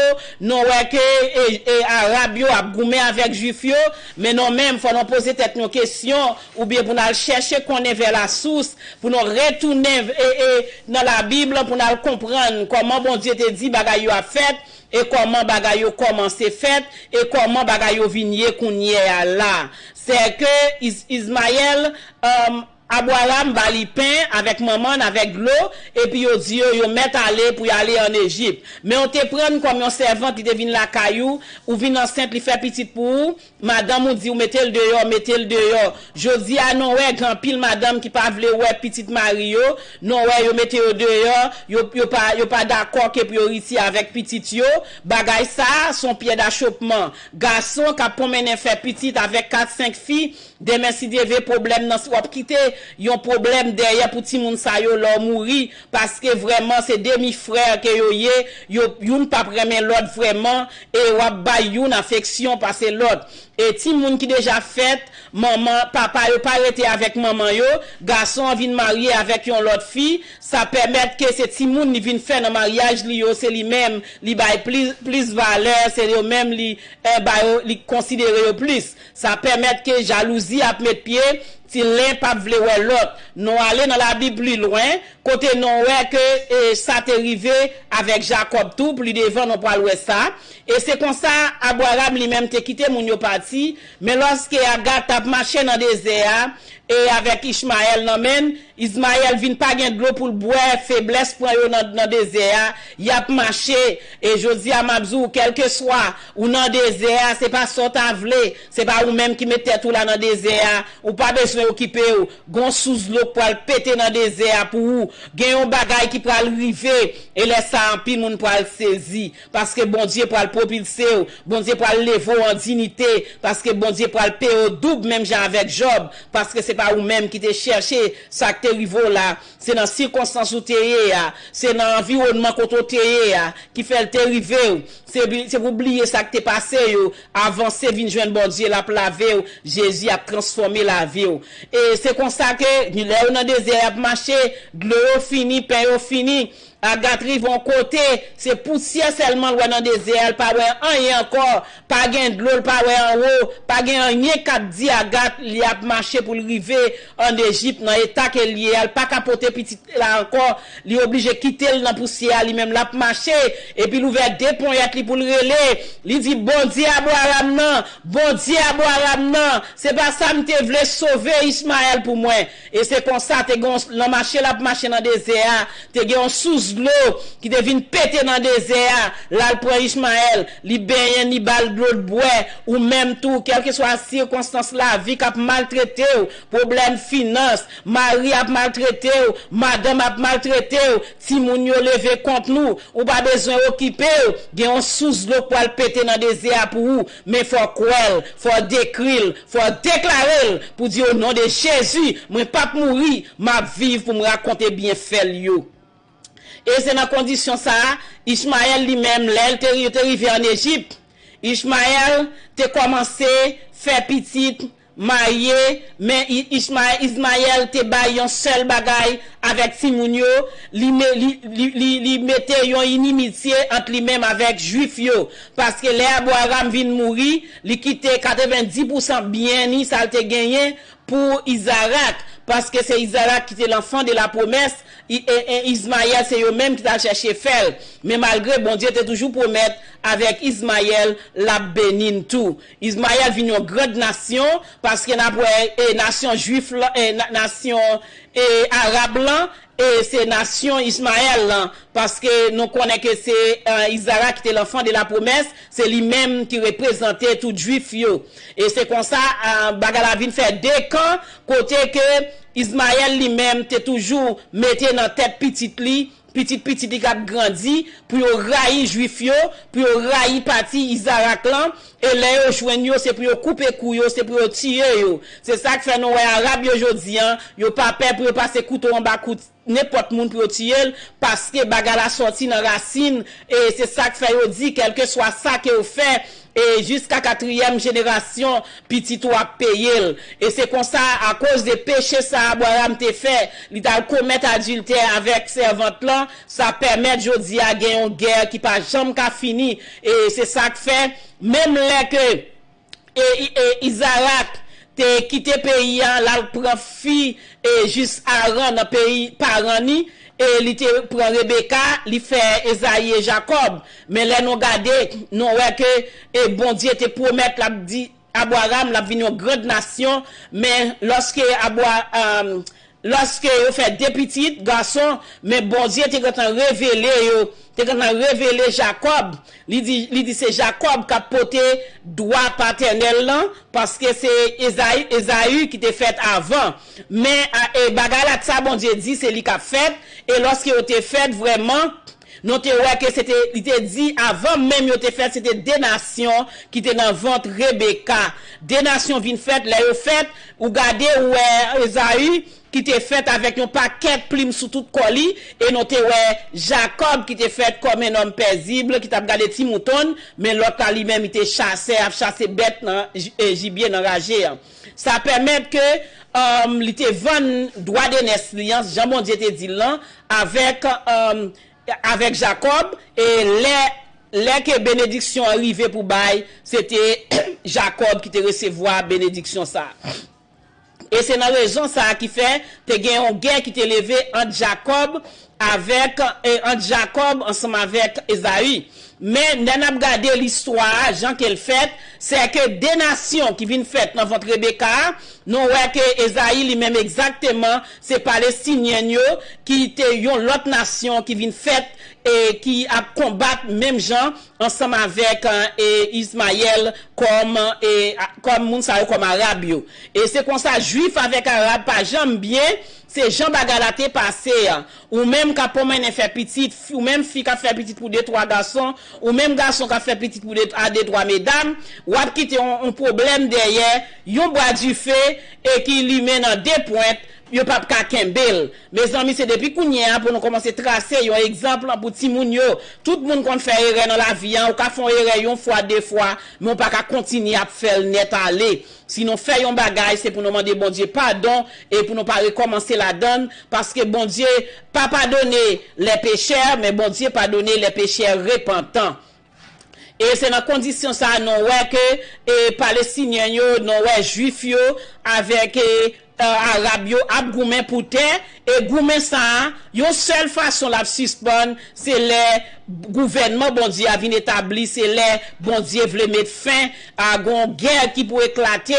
nou wè ke, e, e, Arab yo ap goumen avèk Jwif yo, men nou menm, fò nou poze tèt nou kesyon, oubyen pou n al chèche konnen vè lasous, pou nou retounen, e, e, nan Labib lan, pou n al konprann kòman Bondye te di bagay yo ap fèt, e kòman bagay yo kòmanse fèt, e kòman bagay yo vin ye kounye a la. Sè ke Iz-, Izmayèl, um, Abraram ba li pen avèk manman n avèk dlo, epi yo di yo, yo mèt ale pou y ale ann Ejip. Men yo te pran l kòm yon sèvant, li te vin lakay ou, ou vin ansent, li fè pitit pou ou, madanm ou di w mete l deyò, mete l deyò. Jodi a, nou wè gen anpil madanm ki pa vle wè pitit mari yo, nou wè yo mete yo deyò, yo, yo pa, yo pa dakò ke pou yo riti avèk pitit yo. Bagay sa a, se yon pyè dachopman. Gason k ap pwomennen fè pitit avèk kat, senk fi, demen si Dye vle pwoblèm nan, w ap kite yon pwoblèm dèyè pou timoun sa yo lè w mouri, paske vrèman se demi frè ke yo ye, yo, youn p ap renmen lòt vrèman, e w ap bay youn afeksyon pase lòt. E timoun ki deja fèt, manman, papa yo pa rete avèk manman yo, gason an vin marye avèk yon lòt fi, sa pèmèt ke se timoun li vin fè nan maryaj li yo, se li menm li bay plis, plis valè, se yo menm li, eh, ba yo, li konsidere yo plis. Sa pèmèt ke jalouzi ap met pye, ti len p ap vle wè lòt. Nou ale nan Labib pli lwen, kote nou wè ke, e, sa te rive avèk Jakòb tou, pli devan nou pral wè sa. E se konsa, Abraram li menm te kite moun yo pati, men lòske Aga t ap mache nan dezè a, e avèk Ichmayèl nan men l, Izmayèl vin pa gen dlo pou l bwè, feblès pran yo nan, nan dezè a, y ap mache. E jodi a, m ap di w, kèlkeswa ou nan dezè a, se pa sa w ta vle, se pa ou menm ki met tèt ou la nan dezè a, ou pa bezwen okipe w. Gon sous dlo k pral pete nan dezè a pou ou. Gen yon bagay ki pral rive, e lè sa a, anpil moun pral sezi. Paske Bondye pral pwopilse w, Bondye pral leve w an dinite, paske Bondye pral peye w doub menm jan avèk Jòb, paske se pa ou menm ki te chèche sa k te rive w la, se nan sikonstans ou te ye a, se nan anviwònman kote w te ye a, ki fè l te rive w. Se bli-, se pou bliye sa k te pase yo, avanse vin jwenn Bondye, l ap lave w, Jezi ap transfòme lavi w. E se konsa ke, lè yo nan dezè, y ap mache, dlo yo fini, pen yo fini, Agat rive yon kote, se pousyè sèlman l wè nan dezè a, l pa wè anyen ankò, pa gen dlo, l pa wè anwo, pa gen anyen k ap di Agat, li ap mache pou l rive ann Ejip, nan eta ke l ye a, l pa ka pote pitit la ankò, li oblije kite l nan pousyè a, li menm l ap mache, epi l ouvè de ponyèt li pou l rele, li di, Bondye Abraram nan, Bondye Abraram nan, se pa sa m te vle, sove Ismayèl pou mwen. E se konsa, te gen yon, nan mache l ap mache nan dezè a, te gen yon sous dlo ki te vin pete nan dezè a, l al pran Ichmayèl, li benyen, li ba l dlo l bwè, ou menm tou, kèlkeswa sikonstans lavi k ap maltrete w, pwoblèm finans, mari ap maltrete w, madanm ap maltrete w, timoun yo leve kont nou, ou pa bezwen okipe w, gen yon sous dlo k pral pete nan dezè a pou ou, men fò w kwè l, fò w dekri l, fò w deklare l, pou di, o non de Jezi, mwen p ap mouri, m ap viv pou m rakonte byenfè l yo. E se nan kondisyon sa a, Ichmayèl li menm, lè l te, yo te rive ann Ejip, Ichmayèl te kòmanse fè pitit, marye, men I-, Ichmayèl, Izmayèl te bay yon sèl bagay avèk timoun yo, li me-, li, li, li, li mete yon inimitye ant li menm avèk Jwif yo, paske lè Abraram vin mouri, li kite katrevenndis pousan byen ni, sa l te genyen, pou Izarak, paske se Izarak ki te l'enfant de la promesse, I-, e, e Izmayèl se yo menm ki t al chèche fè l. Men malgre Bondye te toujou pwomèt avèk Izmayèl, l ap beni n tou. Izmayèl vin yon grand nasyon, paske n ap wè, e, nasyon jwif lan, e, na-, nasyon, e, arab lan, e se nasyon Izmayèl lan, paske nou konnen ke se, e, Izarak ki te l'enfant de la promesse, se li menm ki reprezante tout jwif yo. E se konsa, e, bagay la vin fè de kan, kote ke Izmayèl li menm te toujou mete nan tèt pitit li, pitit pitit li k ap grandi, pou yo rayi Jwif yo, pou yo rayi pati Izarak lan, e lè yo jwenn yo, se pou yo koupe kou yo, se pou yo tiye yo. Se sa k fè nou wè Arab yo jodi a, yo pa pè pou yo pase kouto anba kou nenpòt moun pou yo tiye l, paske bagay la sòti nan rasin, e se sa k fè yo di, kèlkeswa sa ke w fè, e jiska katriyèm jenerasyon, pitit ou ap peye l. E se konsa, akoz de peche sa Abraram te fè, li t al komèt adiltè avèk sèvant lan, sa pèmèt jodi a gen yon gè ki pa janm ka fini. E se sa k fè, menm lè ke e, e Izarak te kite peyi a, l al pran fi e jis Aran nan peyi paran ni, e li te pran Rebeka, li fè Ezayi e Jakòb. Men lè nou gade, nou wè ke e Bondye te pwomèt l ap di Abraram l ap vin yon grand nasyon, men lòske Abra, um, lòske yo fè de pitit gason, men Bondye te gentan revele yo, te gentan revele Jakòb. Li di, li di se Jakòb k ap pote dwa patènèl lan, paske se Ezayi, Ezayi ki te fèt avan. Men a, e bagay la, sa Bondye di, se li k ap fèt. E lòske yo te fèt vrèman, nou te wè ke se te, li te di avan menm yo te fèt, se te de nasyon ki te nan vant Rebeka. De nasyon vin fèt, lè yo fèt, ou gade, ou wè Ezayi, ki te fèt avèk yon pakèt plim sou tout kò li, e nou te wè Jakòb ki te fèt kòm en nonm pèzib, ki t ap gade ti mouton, men lòt la li menm, li te chasè, ap chase bèt nan ji-, e jibye nan raje an. Sa pèmèt ke, um, li te vann dwa de nès li an, jan Bondye te di l lan, avèk, um, avèk Jakòb, e lè, lè ke benediksyon an rive pou bay, se te Jakòb ki te resevwa benediksyon sa a. E se nan rezon sa a ki fè te gen yon gè ki te leve ant Jakòb avèk, e, ant Jakòb ansanm avèk Ezayi. Men, lè n ap gade listwa a, jan ke l fèt, se ke de nasyon ki vin fèt nan vant Rebeka a, nou wè ke Ezayi li menm egzakteman, se Palestinyen yo ki te yon lòt nasyon ki vin fèt e ki ap konbat menm jan ansanm avèk, e, e, Izmayèl kòm, e, a, kòm moun sa yo, kòm Arab yo. E se konsa, Jwif avèk Arab pa janm byen, se jan bagay la te pase a. Ou menm k ap pwomennen fè pitit, fi, ou menm fi k ap fè pitit pou de twa gason, ou menm gason k ap fè pitit pou de, a de twa medam, w ap kite yon, yon pwoblèm dèyè, yon bwa dife, e ki limen nan de pwent, yo p ap ka kenbe l. Mezanmi, se depi kounye a pou nou kòmanse trase yon egzanp pou timoun yo. Tout moun konn fè erè nan lavi a, ou ka fè yon erè yon fwa, de fwa, men w pa ka kontinye ap fè l nèt ale. Si nou fè yon bagay, se pou nou mande Bondye padon e pou nou pa rekòmanse ladan l, paske Bondye pa padone les pécheurs, men Bondye padone les pécheurs repentants. E se nan kondisyon sa a nou wè ke, e, Palestinyen yo, nou wè Jwif yo, avèk, e, e, Arab yo ap goumen pou tè, e goumen sa a, yon sèl fason l ap sispann, se lè gouvènman Bondye a vin etabli, se lè Bondye vle met fen a gon gè ki pou eklate,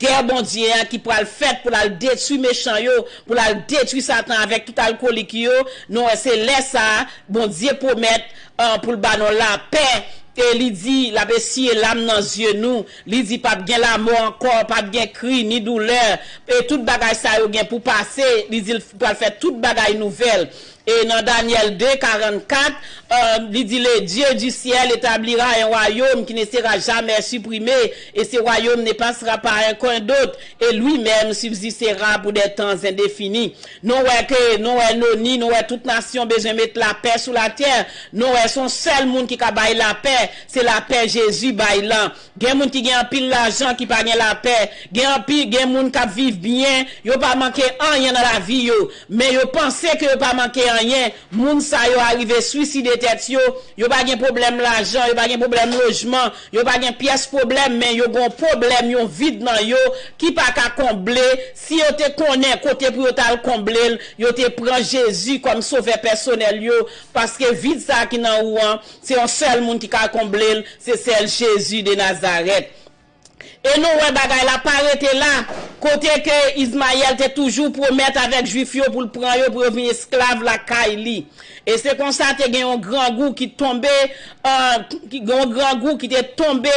gè Bondye a ki pral fèt pou l al detwi mechan yo, pou l al detwi Satan avèk tout alkolik yo. Nou wè se lè sa a, Bondye pwomèt, e, pou l ba nou lapè. E li di, l ap esiye lam nan zye nou. Li di, p ap gen lamò ankò, p ap gen kri, ni doulè. E tout bagay sa yo gen pou pase. Li di, l pral fè tout bagay nouvèl. E nan Danyèl de, karannkat, e, li di, Le Dieu du ciel établira un royaume qui ne sera jamais supprimé, et ce royaume ne passera par aucun d'autre, et lui-même subsistera pour des temps indéfinis. Nou wè ke, nou wè Noni, nou wè tout nasyon bezwen met lapè sou latè. Nou wè se yon sèl moun ki ka bay lapè, se lapè Jezi bay lan. Gen moun ki gen anpil lajan ki pa gen lapè. Gen anpil, gen moun k ap viv byen, yo pa manke anyen nan lavi yo. Men yo panse ke yo pa manke anyen. Moun sa yo arive swiside tèt yo. Yo pa gen pwoblèm lajan, yo pa gen pwoblèm lojman, yo pa gen pyès pwoblèm, men yo gen yon pwoblèm, yon vid nan yo ki pa ka konble. Si yo te konnen kote pou yo t al konble l, yo te pran Jezi kòm sovè pèsonèl yo, paske vid sa a ki nan ou an, se yon sèl moun ki ka konble l, se sèl Jezi de Nazarèt. E nou wè bagay la pa rete la, kote ke Izmayèl te toujou pwomèt avèk Jwif yo pou l pran yo, pou yo vin esklav lakay li. E se konsa te gen yon grangou ki tonbe, e, ki gen yon grangou ki te tonbe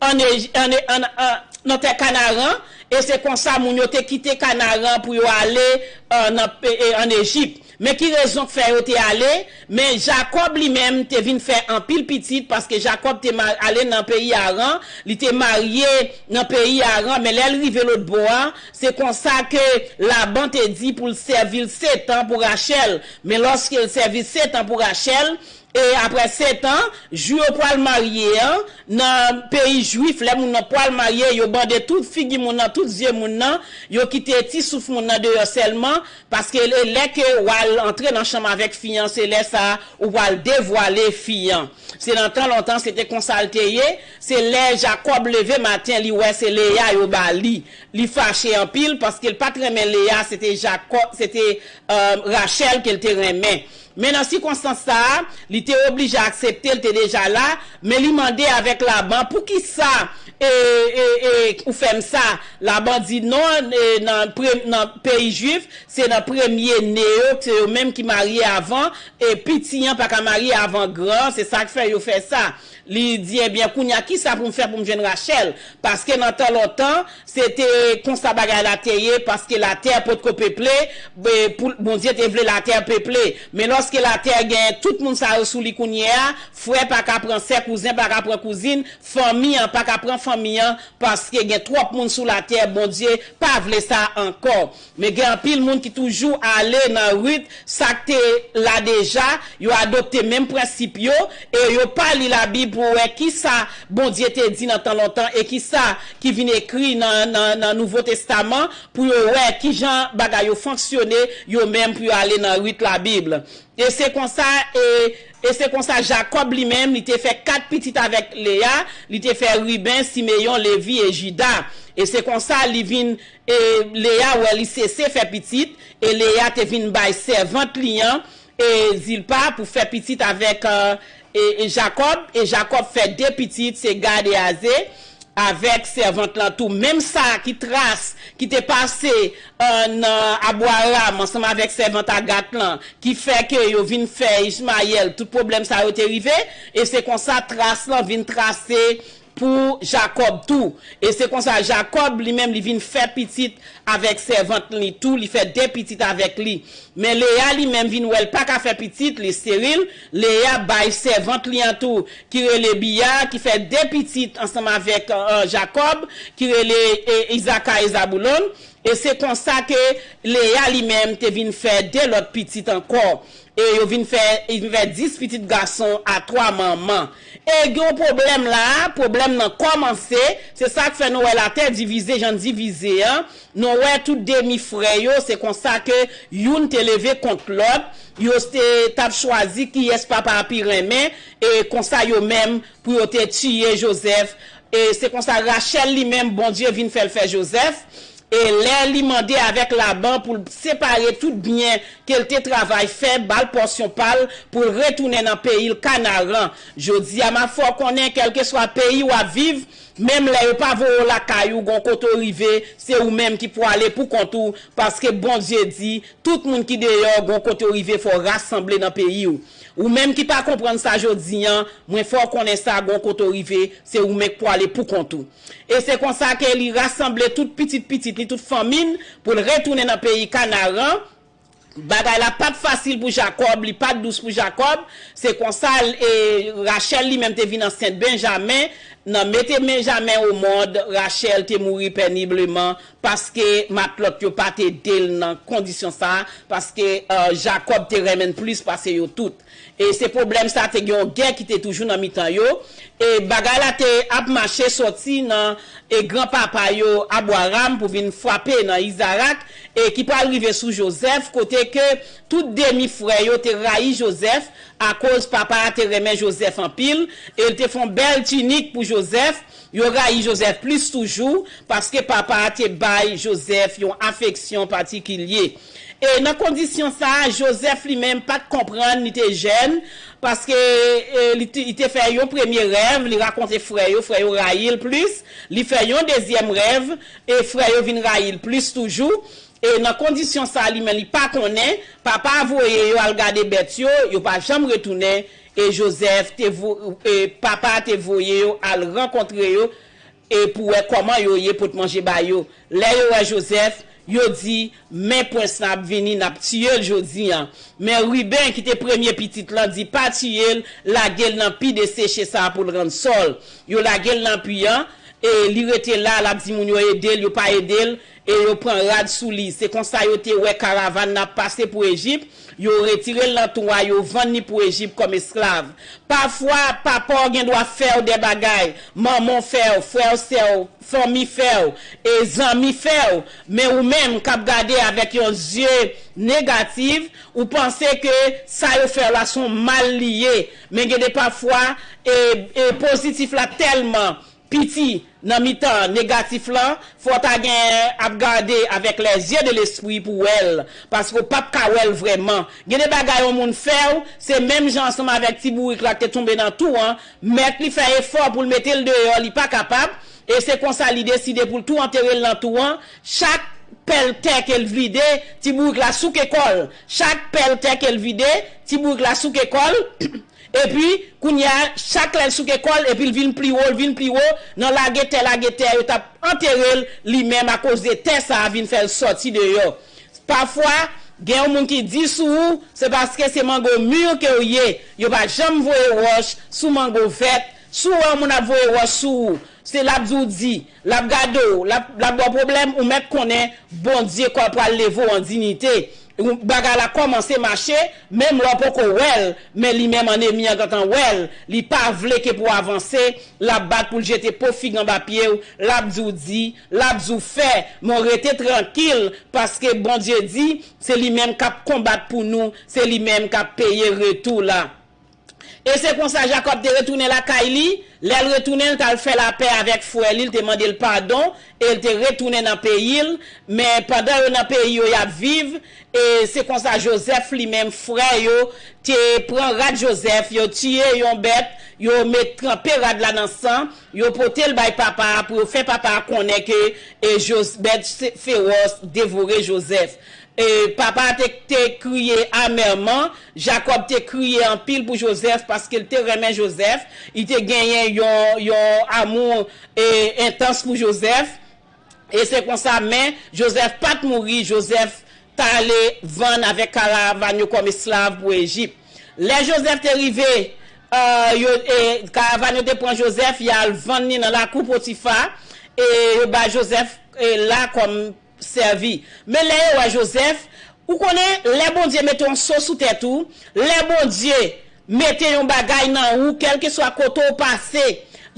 ann Ej-, ann, ann, ann, nan tè Kanaran, e se konsa moun yo te kite Kanaran pou yo ale, e, nan pe-, e, ann Ejip. Men ki rezon k fè yo te ale? Men Jakòb li menm te vin fè anpil pitit, paske Jakòb te ma- ale nan peyi Aran, li te marye nan peyi Aran, men lè l rive lòt bò a, se konsa ke Laban te di pou l sèvi l sèt an pou Rachèl. Men lòske l sèvi sèt an pou Rachèl, e apre sèt an, jou yo pral marye an, nan peyi jwif, lè moun nan pral marye, yo bande tout figi moun nan, tout zye moun nan, yo kite ti souf moun nan deyò sèlman, paske lè, lè ke w al antre nan chanm avèk fi an, se lè sa a ou pral devwale fi an. Se nan tan lontan, se te konsa l te ye, se lè Jakòb leve maten, li wè se Leya yo ba li. Li fache anpil, paske l pa t renmen Leya, se te Jakòb, se te, e, Rachèl ke l te renmen. Men nan sikonstans sa a, li te oblije aksepte, l te deja la, men li mande avèk Laban, poukisa, e, e, e, ou fè m sa? Laban di, non, e, nan, pre- nan peyi jwif, se nan premye ne yo, se yo menm ki marye avan, e piti an pa ka marye avan gran, se sa k fè yo fè sa. Li di, ebyen, kounye a, kisa pou m fè pou m jwenn Rachèl? Paske nan tan lontan, se te konsa bagay la te ye, paske latè potko peple, e, pou, Bondye te vle latè peple. Men lòske latè gen tout moun sa yo sou li kounye a, frè pa ka pran sè, kouzen pa ka pran kouzin, fanmi an pa ka pran fanmi an, paske gen twòp moun sou latè, Bondye pa vle sa ankò. Men gen anpil moun ki toujou ale nan rit sa k te la deja, yo adopte menm prensip yo, e yo pa li Labib pou wè kisa Bondye te di nan tan lontan e kisa ki vin ekri nan, nan, nan Nouvo Testaman, pou yo wè kijan bagay yo fonksyone, yo menm pou yo ale nan rit Labib. E se konsa, e, e se konsa Jakòb li menm, li te fè kat pitit avèk Leya, li te fè Riben, Simeyon, Levi e Jida. E se konsa li vin, e Leya wè li sese fè pitit, e Leya te vin bay sèvant li an, e Zilpa pou fè pitit avèk, e, e, e Jakòb, e Jakòb fè de pitit, se Gad e Aze, avèk sèvant lan tou. Menm sa ki tras ki te pase, e, nan Abwaram ansanm avèk sèvant Agat lan, ki fè ke yo vin fè Ismayèl, tout pwoblèm sa yo te rive, e se konsa tras lan vin trase pou Jakòb tou. E se konsa Jakòb li menm li vin fè pitit avèk sèvant li tou, li fè de pitit avèk li. Men Leya li menm vin wè l pa ka fè pitit, li esteril. Leya bay sèvant li an tou, ki rele Biya, ki fè de pitit ansanm avèk, e, Jakòb, ki rele, e, Izaka e Zaboulon. E se konsa ke Leya li menm te vin fè de lòt pitit ankò. E yo vin fè, vin fè dis pitit gason a twa manman. E gen yon pwoblèm la, pwoblèm nan kòmanse, se sa k fè nou wè latè divize, jan l divize an. Nou wè tout demi frè yo, se konsa ke youn te leve kont lòt, yo te t ap chwazi kiyès papa a pi renmen, e konsa yo menm pou yo te tiye Jozèf. E se konsa Rachèl li menm, Bondye vin fè l fè Jozèf. E lè li mande avèk Laban pou l separe tout byen ke l te travay fè, ba l pòsyon pa l pou l retounen nan peyi l Kanaran. Jodi a, m ap fè w konnen, kèlkeswa peyi w ap viv, menm lè yo pa voye w lakay ou, gon kote w rive, se ou menm ki pwale pou kont ou, paske Bondye di, tout moun ki deyò, gon kote w rive, fò w rasanble nan peyi w. Ou menm ki pa konprann sa jodi a, mwen fè w konnen sa, gon kote w rive, se ou menm k pwale pou kont ou. E se konsa ke li rasanble tout pitit pitit li, tout fanmi l, pou l retounen nan peyi Kanaran. Bagay la pa t fasil pou Jakòb, li pa t dous pou Jakòb. Se konsa, e, Rachèl li menm te vin ansent Benjamen. Nan mete Benjamen o mond, Rachèl te mouri penibleman, paske matlòt yo pa t ede l nan kondisyon sa a, paske, e, Jakòb te renmen l plis pase yo tout. E se pwoblèm sa, te gen yon gè ki te toujou nan mitan yo. E bagay la te ap mache sòti nan, e, granpapa yo, Abwaram, pou vin frape nan Izarak, e ki pral rive sou Jozèf, kote ke tout demi frè yo te rayi Jozèf, akoz papa a te renmen Jozèf anpil, e l te fè yon bèl tinik pou Jozèf. Yo rayi Jozèf plis toujou, paske papa a te bay Jozèf yon afeksyon patikilye. E nan kondisyon sa a, Jozèf li menm pa t konprann, li te jèn, paske, e, li te, li te fè yon premye rèv, li rakonte frè yo, frè yo rayi l plis, li fè yon dezyèm rèv, e frè yo vin rayi l plis toujou. E nan kondisyon sa a, li menm li pa konnen, papa a voye yo al gade bèt yo, yo pa janm retounen, e Jozèf te vo-, e papa a te voye yo al rankontre yo, e pou wè kòman yo ye, pot manje ba yo. Lè yo wè Jozèf, Yo di, men prens lan ap vini, n ap tiye l jodi a. Men Riben, ki te premye pitit lan, di pa tiye l, lage l nan pi deseche sa a pou l rann sò l. Yo lage l nan pi an, e li rete la, l ap di moun yo ede l, yo pa ede l, e yo pran rad sou li. Se konsa yo te wè karavàn nan ap pase pou Ejip, yo retire l nan twou a, yo vann li pou Ejip kòm esklav. Pafwa, papa w gen dwa fè w de bagay, manman w fè w, frè w, sè w, fanmi fè w, e zanmi fè w, men ou menm k ap gade avèk yon zye negatif, ou panse ke sa yo fè w la se yon mal li ye. Men gen de pafwa, e, e pozitif la tèlman piti nan mitan negatif lan, fò w ta gen ap gade avèk les yeux de l'esprit pou wè l, paske w p ap ka wè l vrèman. Gen de bagay yon moun fè w, se menm jan ansanm avèk ti bourik la k te tonbe nan twou an, mèt li fè efò pou l mete l deyò, li pa kapab, e se konsa li deside pou l tou antere l nan twou an. Chak pèl tè ke l vide, ti bourik la souke kò l. Chak pèl tè ke l vide, ti bourik la souke kò l. Epi, kounye a, chak lè l souke kò l, epi l vin pli wo, l vin pli wo, nan lage tè, lage tè, yo t ap antere l, li menm, akoz de tè sa a vin fè l sòti deyò. Pafwa, gen yon moun ki di sou ou, se paske se mango mi ke w ye. Yo pa janm voye wòch sou mango vèt. Si w wè yon moun ap voye wòch sou ou, se l ap di w di, l ap gade w, l ap, l ap ba w pwoblèm, ou mèt konnen Bondye kò pral leve w an diyite. Ou, bagay la kòmanse mache, menm lè w poko wè l, men li menm, ènmi an gentan wè l, li pa vle ke pou w avanse, l ap bat pou l jete po fig anba pye w, l ap di w di, l ap di w fè, men w rete trankil, paske Bondye di, se li menm k ap konbat pou nou, se li menm k ap peye retou la. E se konsa Jakòb te retounen lakay li. Lè l retounen, l t al fè lapè avèk frè li, l te mande l padon, e l te retounen nan peyi l. Men pandan yo nan peyi yo y ap viv, e se konsa Jozèf li menm, frè yo, te pran rad Jozèf, yo tiye yon bèt, yo met tranpe rad la nan san, yo pote l bay papa a pou yo fè papa a konnen ke, e, Joz-, bèt se-, fewòs devore Jozèf. E, papa a te, te kriye amèman, Jakòb te kriye anpil pou Jozèf paske l te renmen Jozèf, li te genyen yon, yon amou, e, entans pou Jozèf. E se konsa, men Jozèf pa t mouri, Jozèf t ale vann avèk karavàn yo kòm esklav pou Ejip. Lè Jozèf te rive, e, yo, e, karavàn yo te pran Jozèf, y al vann li nan lakou Potifa, e yo ba Jozèf, e, la kòm sèvi. Men lè yo wè Jozèf, ou konnen, lè Bondye mete yon so sou tèt ou, lè Bondye mete yon bagay nan ou, kèlkeswa kote w pase,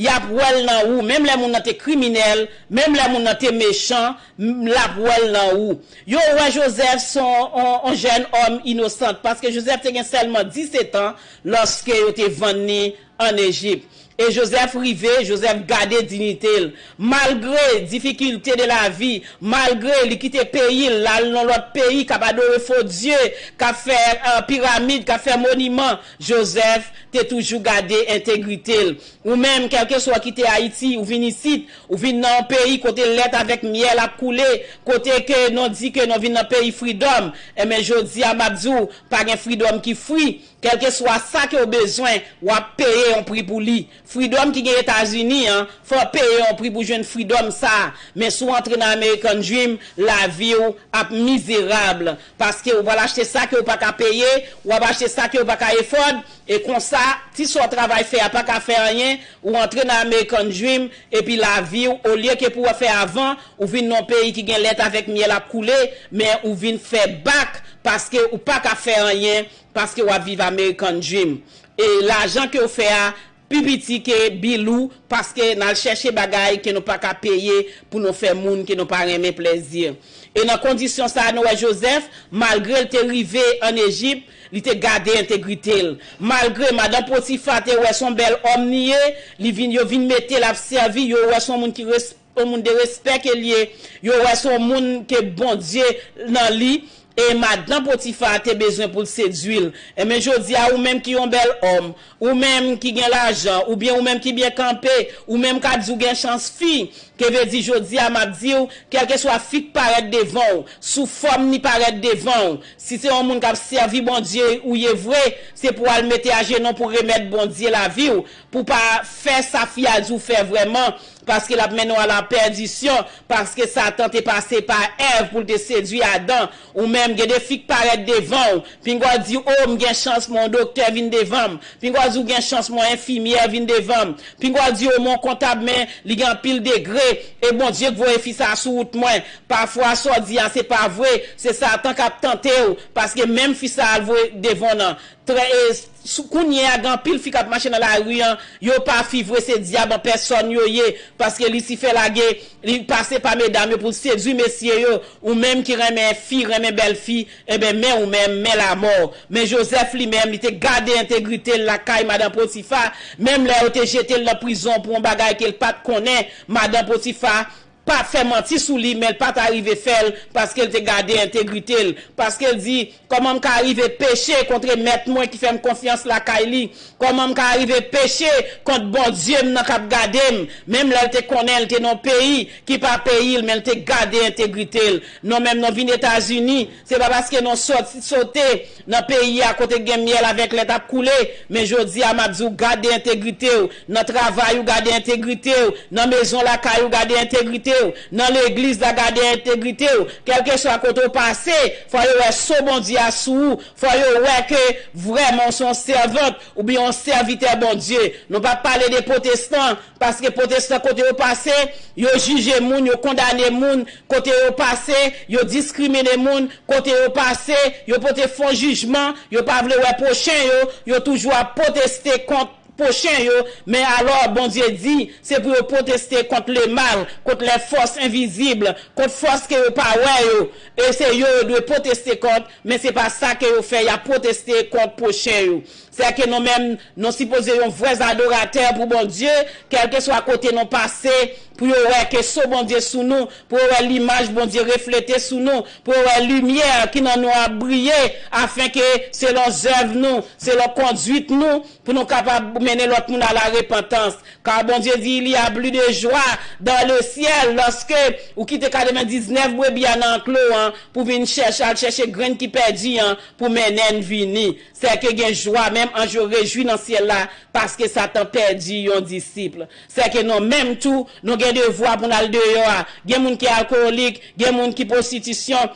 y ap wè l nan ou. Menm lè moun nan te kriminèl, menm lè moun nan te mechan, m-, l ap wè l nan ou. Yo wè Jozèf se yon, yon, yon jèn òm inosan, paske Jozèf te gen sèlman disèt an lòske yo te vann li ann Ejip. E Jozèf rive, Jozèf gade diyite l. Malgre difikilte de lavi, malgre li kite peyi l, l al nan lòt peyi, k ap adore fo dye, k ap fè, e, piramid, k ap fè moniman, Jozèf te toujou gade entegrite l. Ou menm, kèlkeswa w kite Ayiti, ou vin isit, ou vin nan yon peyi kote lèt avèk myèl ap koule, kote ke nou di ke nou vin nan peyi freedom, enben, jodi a, m ap di w, pa gen freedom ki free. Kèlkeswa sa ke w bezwen, w ap peye yon pri pou li. Freedom ki gen Etazini an, fò w peye yon pri pou jwenn freedom sa a. Men si w antre nan American Dream, lavi w ap mizerab. Paske w pral achte sa ke w pa ka peye, w ap achte sa ke w pa ka afford, e konsa, ti sa w travay fè a pa ka fè anyen, ou antre nan American Dream, epi lavi w, olye ke pou w fè avan, ou vin nan yon peyi ki gen lèt avèk myèl ap koule, men ou vin fè bak, paske ou pa ka fè anyen, paske w ap viv American Dream. E lajan ke w fè a pi piti ke bil ou, paske n al chèche bagay ke nou pa ka peye pou nou fè moun ke nou pa renmen plèzi. E nan kondisyon sa a, nou wè Jozèf, malgre l te rive ann Ejip, li te gade entegrite l. Malgre madan Potifa te wè se yon bèl òm li ye, li vin, yo vin mete l ap sèvi, yo wè se yon moun ki res-, yon moun de respè ke l ye, yo wè se yon moun ke Bondye nan li, e madan Potifa te bezwen pou l sedui l. Enben, jodi a, ou menm ki yon bèl òm, ou menm ki gen lajan, oubyen ou menm ki byen kanpe, ou menm k ap di w gen chans fi, ke vle di jodi a, m ap di w, kèlkeswa fi k parèt devan w, sou fòm li parèt devan w, si se yon moun k ap sèvi Bondye ou ye vre, se pou w al mete ajenou pou remèt Bondye lavi w, pou w pa fè sa fi a di w fè vrèman, Paske l ap mennen w a la pèdisyon, paske Satan te pase pa Èv pou l te sedui Adan. Ou menm, gen de fi k parèt devan w, pinga w di, "O, m gen chans mwen yon doktè vin devan m." Pinga w di w gen chans mwen enfimyè vin devan m. Pinga w di, "O, m yon kontab, men li gen anpil degre, e Bondye k voye fi sa a sou wout mwen." Pafwa, sa w di a, se pa vre, se Satan k ap tante w, paske menm fi sa a l voye devan w nan. Trè, e, sou, kounye a, gen anpil fi k ap mache nan lari an, yo pa fi vre, se dyab an pèsòn yo ye, paske Lisifè lage, li pase pa medam yo pou l sedui mesye yo. Ou menm ki renmen fi, renmen bèl fi, enben, men ou menm, men lamò. Men Jozèf li menm, li te gade entegrite l lakay madan Potifa, menm lè yo te jete l nan prizon pou yon bagay ke l pa t konnen, madan Potifa pa fè manti sou li, men l pa t arive fè l, paske l te gade entegrite l. Paske l di, "Kòman m ka rive peche kontre mèt mwen ki fè m konfyans lakay li? Kòman m ka rive peche kont Bondye m nan k ap gade m?" Menm lè l te konnen l te nan yon peyi ki pa peyi l, men l te gade entegrite l. Non, menm nou vin Etazini, se pa paske nou sòti sote nan peyi a kote gen myèl avèk lèt ap koule, men jodi a, m ap di w, gade entegrite w. Nan travay ou, gade entegrite w. Nan mezon lakay ou, gade entegrite w. Nan legliz la, gade entegrite w. Kèlkeswa kote w pase, fò yo wè so Bondye a sou ou. Fò yo wè ke vrèman w se yon sèvant oubyen yon sèvitè Bondye. Nou p ap pale de pwotestan, paske pwotestan kote yo pase, yo jije moun, yo kondane moun, kote yo pase, yo diskrimine moun, kote yo pase, yo pote fo jijman, yo pa vle wè pwochen yo, yo toujou ap pwoteste kont pwochen yo, men alò Bondye di, se pou yo pwoteste kont lemal, kont lè fòs envizib, kont fòs ke yo pa wè yo, e se yo yo dwe pwoteste kont, men se pa sa ke yo fè, y ap pwoteste kont pwochen yo. Sèke nou menm, nou sipoze yon vrè adoratè pou Bondye, kèlkeswa kote nou pase, pou yo wè ke so Bondye sou nou, pou yo wè limaj Bondye reflete sou nou, pou yo wè limyè ki nan nou ap briye, afen ke selon zèv nou, selon konduit nou, pou nou kapab mennen lòt moun a la repantans. Kar Bondye di, "Il y a plus de joie dans le ciel lorsque ou kite katrevendiznèf brebi a nan anklo an pou vin chèche, al chèche grenn ki pèdi an pou mennen l vini." Sèke gen jwa, menm anj yo rejwi nan syèl la, paske Satan pèdi yon disip. Sèke nou menm tou, nou gen devwa pou n al deyò a. Gen moun ki alkolik, gen moun ki pwostitisyon,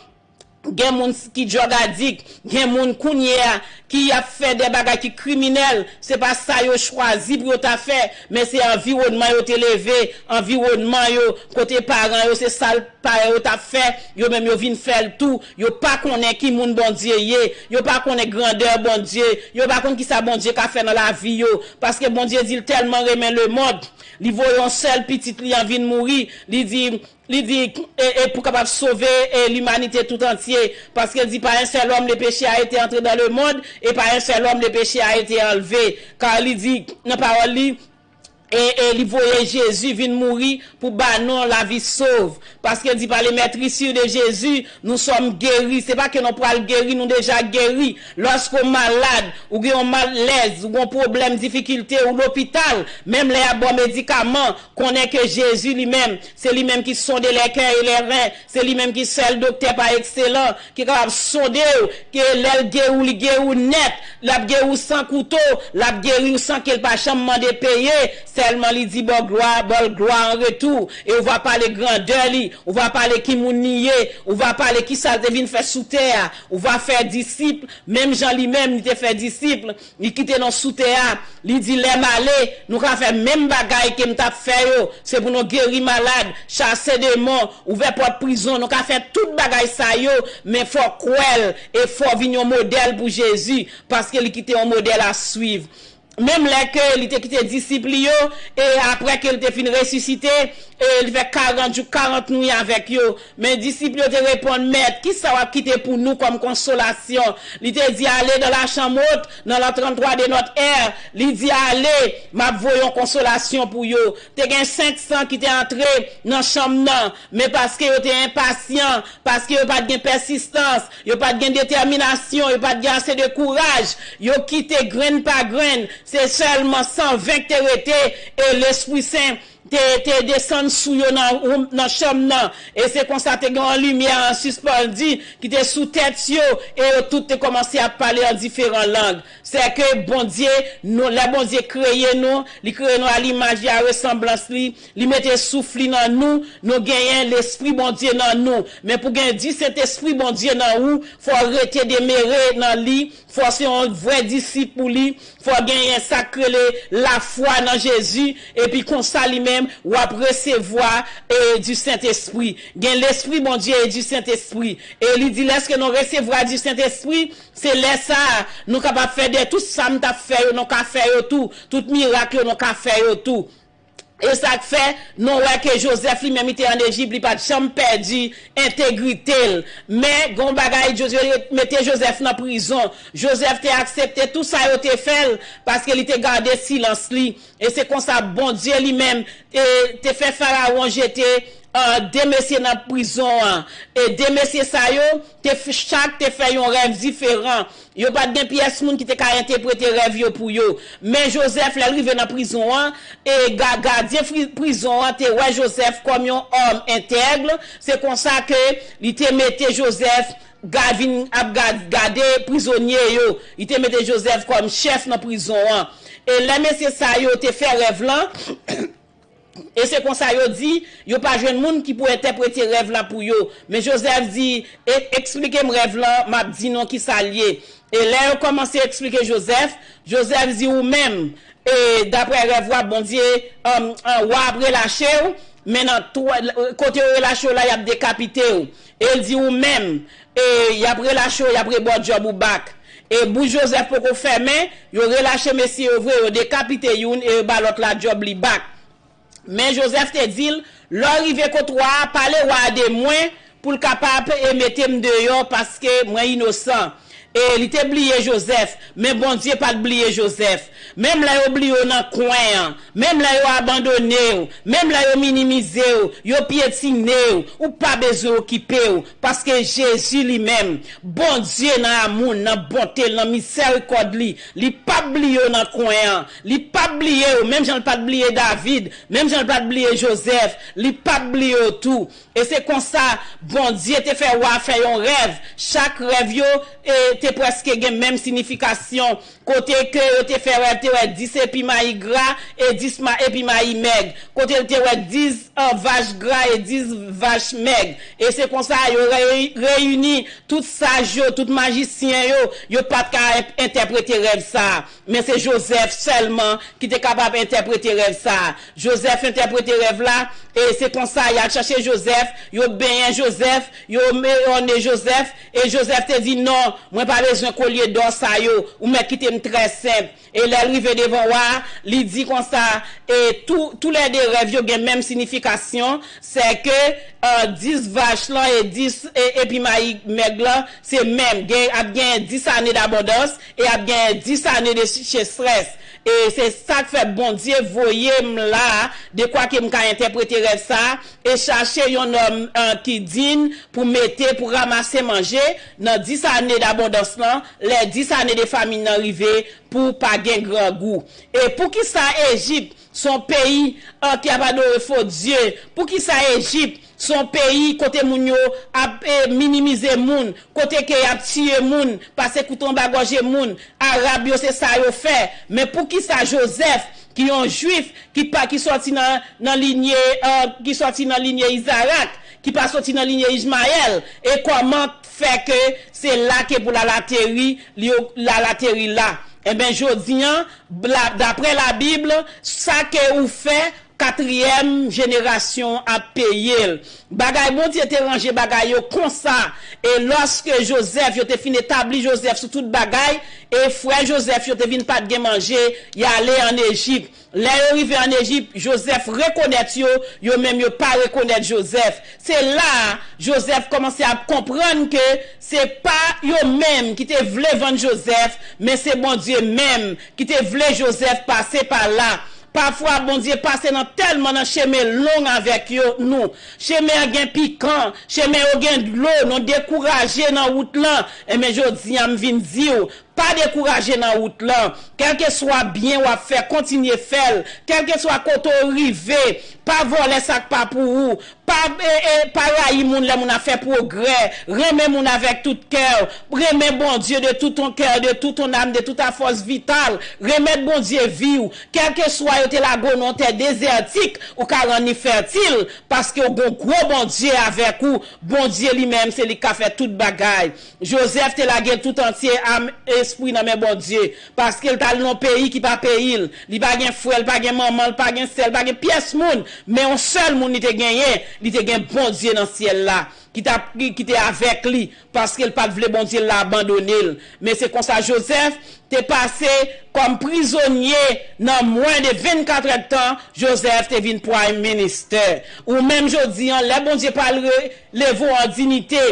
gen moun ki djòg adik, gen moun kounye a ki ap fè de bagay ki kriminèl. Se pa sa yo chwazi pou yo ta fè, men se anviwònman yo te leve, anviwònman yo, kote paran yo, se sa l paran yo t ap fè, yo menm yo vin fè l tou. Yo pa konnen ki moun Bondye ye, yo pa konnen grandè Bondye, yo pa konn kisa Bondye ka fè nan lavi yo. Paske Bondye di l tèlman renmen lemonn, li voye yon sèl pitit li an vin mouri. Li di, li di, e, e pou kapab sove, e, limanite tout antye. Paske l di, "Par un seul homme, le péché a été entré dans le monde, et par un seul homme, le péché a été enlevé." Kar li di, nan pawòl li, e, e li voye Jezi vin mouri pou ba nou lavi sov. Paske l di, "Par le meurtrissure de Jésus, nous sommes guéris." Se pa ke nou pral geri, nou deja geri. Lòske w malad, ou gen yon malèz, ou gen yon pwoblèm, difikilte, ou lopital, menm lè y ap ba w medikaman, konnen ke Jezi li menm, se li menm ki sonde les cœurs et les reins, se li menm ki sèl doktè pa ekselan, ki kapab sonde w, ke lè l geri w, li geri w nèt, l ap geri w san kouto, l ap geri w san ke l pa janm mande peye, sèlman li di ba w glwa, ba l glwa an retou, e ou va pale grandè li, ou va pale ki moun li ye, ou va pale kisa l te vin fè sou tè a, ou va fè disip, menm jan li menm li te fè disip, li kite nou sou tè a, li di, "Lè m ale, nou ka fè menm bagay ke m t ap fè yo, se pou nou geri malad, chase demon, ouvè pòt prizon, nou ka fè tout bagay sa yo, men fò w kwè l, e fò w vin yon modèl pou Jezi, paske li kite yon modèl a swiv." Menm lè ke li te kite disip li yo, e apre ke li te fin resisite, e li fè karant jou, karant nwi avèk yo. Men disip yo te reponn, "Mèt, kisa w ap kite pou nou kòm konsolasyon?" Li te di, "Allez dans la chambre haute, dans la trente-trois de notre ère." Li di, "Ale, m ap voye yon konsolasyon pou yo." Te gen senk san ki te antre nan chanm nan, men paske yo te enpasyan, paske yo pa t gen pèsistans, yo pa t gen detèminasyon, yo pa t gen ase de kouraj, yo kite grenn pa grenn, se sèlman san ven k te rete, e Lespri Sen te, te desann sou yo nan, woum- nan chanm nan. E se konsa te gen yon limyè an sispandi ki te sou tèt yo, e yo tout te kòmanse ap pale an diferan lang. Sèke Bondye, nou, lè Bondye kreye nou, li kreye nou a limaj li, a resanblans li, li mete souf li nan nou, nou genyen Lespri Bondye nan nou. Men pou gen di Sentespri Bondye nan ou, fò w rete demere nan li, fò w se yon vrè disip pou li, fò w genyen sa k rele lafwa nan Jezi, epi konsa li menm, w ap resevwa e di Sentespri. Gen Lespri Bondye e di Sentespri. E li di, lèske nou resevwa di Sentespri, se lè sa a, nou kapab fè de tout sa m t ap fè yo, nou ka fè yo tou. Tout mirak yo, nou ka fè yo tou. E sa k fè, nou wè ke Jozèf li menm, li te ann Ejip, li pa t janm pèdi entegrite l. Men, gen yon bagay, Jozye mete Jozèf nan prizon. Jozèf te aksepte tout sa yo te fè l, paske li te gade silans li. E se konsa, Bondye li menm, e, te fè Farawon jete, e, de mesye nan prizon an. E de mesye sa yo, te f- chak te fè yon rèv diferan. Yo pa t gen pyès moun ki te ka entèprete rèv yo pou yo. Men Jozèf, lè l rive nan prizon an, e ga- gadyen fri- prizon an te wè Jozèf kòm yon òm entèg. Se konsa ke li te mete Jozèf ga- vin ap ga- gade prizonye yo. Li te mete Jozèf kòm chèf nan prizon an. E lè mesye sa yo te fè rèv lan, e se konsa yo di, yo pa jwenn moun ki pou entèprete rèv la pou yo. Men Jozèf di, e, eksplike m rèv lan, m ap di nou kisa l ye. E lè yo kòmanse eksplike Jozèf, Jozèf di, ou menm, e, daprè rèv w ap, Bondye, an, an, wa ap relache w, men nan twa- kote yo relache w la, y ap dekapite w. E l di, ou menm, e, y ap relache w, y ap rebò djòb ou bak. E bouch Jozèf poko fèmen, yo relache mesye yo vre, yo dekapite youn e yo ba lòt la djòb li bak. Men Jozèf te di l, lè w rive kot wa a, pale wa a de mwen, pou l kapab e mete m deyò, paske mwen inosan. E li te bliye Jozèf, men Bondye pa t bliye Jozèf. Menm lè yo bliye w nan kwen an, menm lè yo abandone w, menm lè yo minimize w, yo pyetine w, ou pa bezwen okipe w, paske Jezi li menm, Bondye nan amou l, nan bonte l, nan mizèrikòd li, li p ap bliye w nan kwen an, li p ap bliye w, menm jan l pa t bliye David, menm jan l pa t bliye Jozèf, li p ap bliye w tou. E se konsa, Bondye te fè wa fè yon rèv. Chak rèv yo, e, te prèske gen menm sinifikasyon. Kote ke yo te fè rèv, te wè dis epi mayi gra e dis ma- epi mayi mèg. Kote l te wè dis, e, vach gra e dis vach mèg. E se konsa yo rey- reyini tout saj yo, tout majisyen yo, yo pa t ka en- entèprete rèv sa a. Men se Jozèf sèlman ki te kapab entèprete rèv sa a. Jozèf entèprete rèv la, e se konsa, y al chache Jozèf, yo benyen Jozèf, yo meyòne Jozèf, e Jozèf te di, non, mwen pa bezwen kolye dò sa yo, ou mèt kite m trè senp. E lè l rive devan wa a, li di konsa, e tou, toulède rèv yo gen menm sinifikasyon, sèke, e, dis vach lan e dis, e, epi mayi mèg lan, se menm. Gen, ap gen dis ane dabondans, e ap gen dis ane de sechrès. E se sa k fè Bondye voye m la, dekwa ke m ka entèprete rèv sa a, e chache yon nonm, e, ki diy pou mete, pou ranmase manje nan dis ane dabondans lan, lè dis ane de famin nan rive, pou pa gen grangou. E poukisa Ejip, se yon peyi, e, ki ap adore fo dye? Poukisa Ejip, se yon peyi kote moun yo ap, e, minimize moun, kote ke y ap tiye moun, pase kout anba gòje moun? Arab yo se sa yo fè. Men poukisa Jozèf, ki yon jwif, ki pa, ki sòti nan, nan linye, e, ki sòti nan linye Izarak, ki pa sòti nan linye Ijmayèl, e kòman fè ke se la ke pou l al ateri, li, l al ateri la? Enben, jodi an, la- daprè Labib, sa ke ou fè, katriyèm jenerasyon ap peye l. Bagay Bondye te ranje bagay yo konsa. E lòske Jozèf, yo te fin etabli Jozèf sou tout bagay, e frè Jozèf yo te vin pa t gen manje, y ale ann Ejip. Lè yo rive ann Ejip, Jozèf rekonèt yo, yo menm yo pa rekonèt Jozèf. Se la a, Jozèf kòmanse ap konprann ke se pa yo menm ki te vle vann Jozèf, men se Bondye menm ki te vle Jozèf pase pa la. Pafwa, Bondye pase nan tèlman nan chemen long avèk yo, nou. Chemen an gen pikan, chemen yo gen dlo, nou dekouraje nan wout lan. Enben, jodi a, m vin di w, Pa dekouraje nan wout lan. Kèlkeswa byen w ap fè, kontinye fè l. Kèlkeswa kote w rive, pa vòlè sa k pa pou ou. Pa, e, e, pa rayi moun lè moun ap fè pwogrè. Renmen moun avèk tout kè w. Renmen Bondye de tout ton cœur, de toute ton âme, de toute ta force vitale. Remèt Bondye vi w. Kèlkeswa yo te lage w nan yon tè dezètik, ou ka rann li fètil, paske w gon gwo Bondye avèk ou. Bondye li menm, se li k ka fè tout bagay. Jozèf te lage l tout antye, am, espri nan men Bondye, paske l t al nan yon peyi ki pa peyi l. Li pa gen frè, l pa gen manman, l pa gen sè, l pa gen pyès moun, men yon sèl moun li te genyen, li te gen Bondye nan syèl la, ki t ap, ki, ki te avèk li, paske l pa t vle Bondye l la abandone l. Men se konsa Jozèf te pase kòm prizonye nan mwen de vennkat èdtan, Jozèf te vin prime minister. Ou menm jodi an, lè Bondye pral re-, leve w an dinite,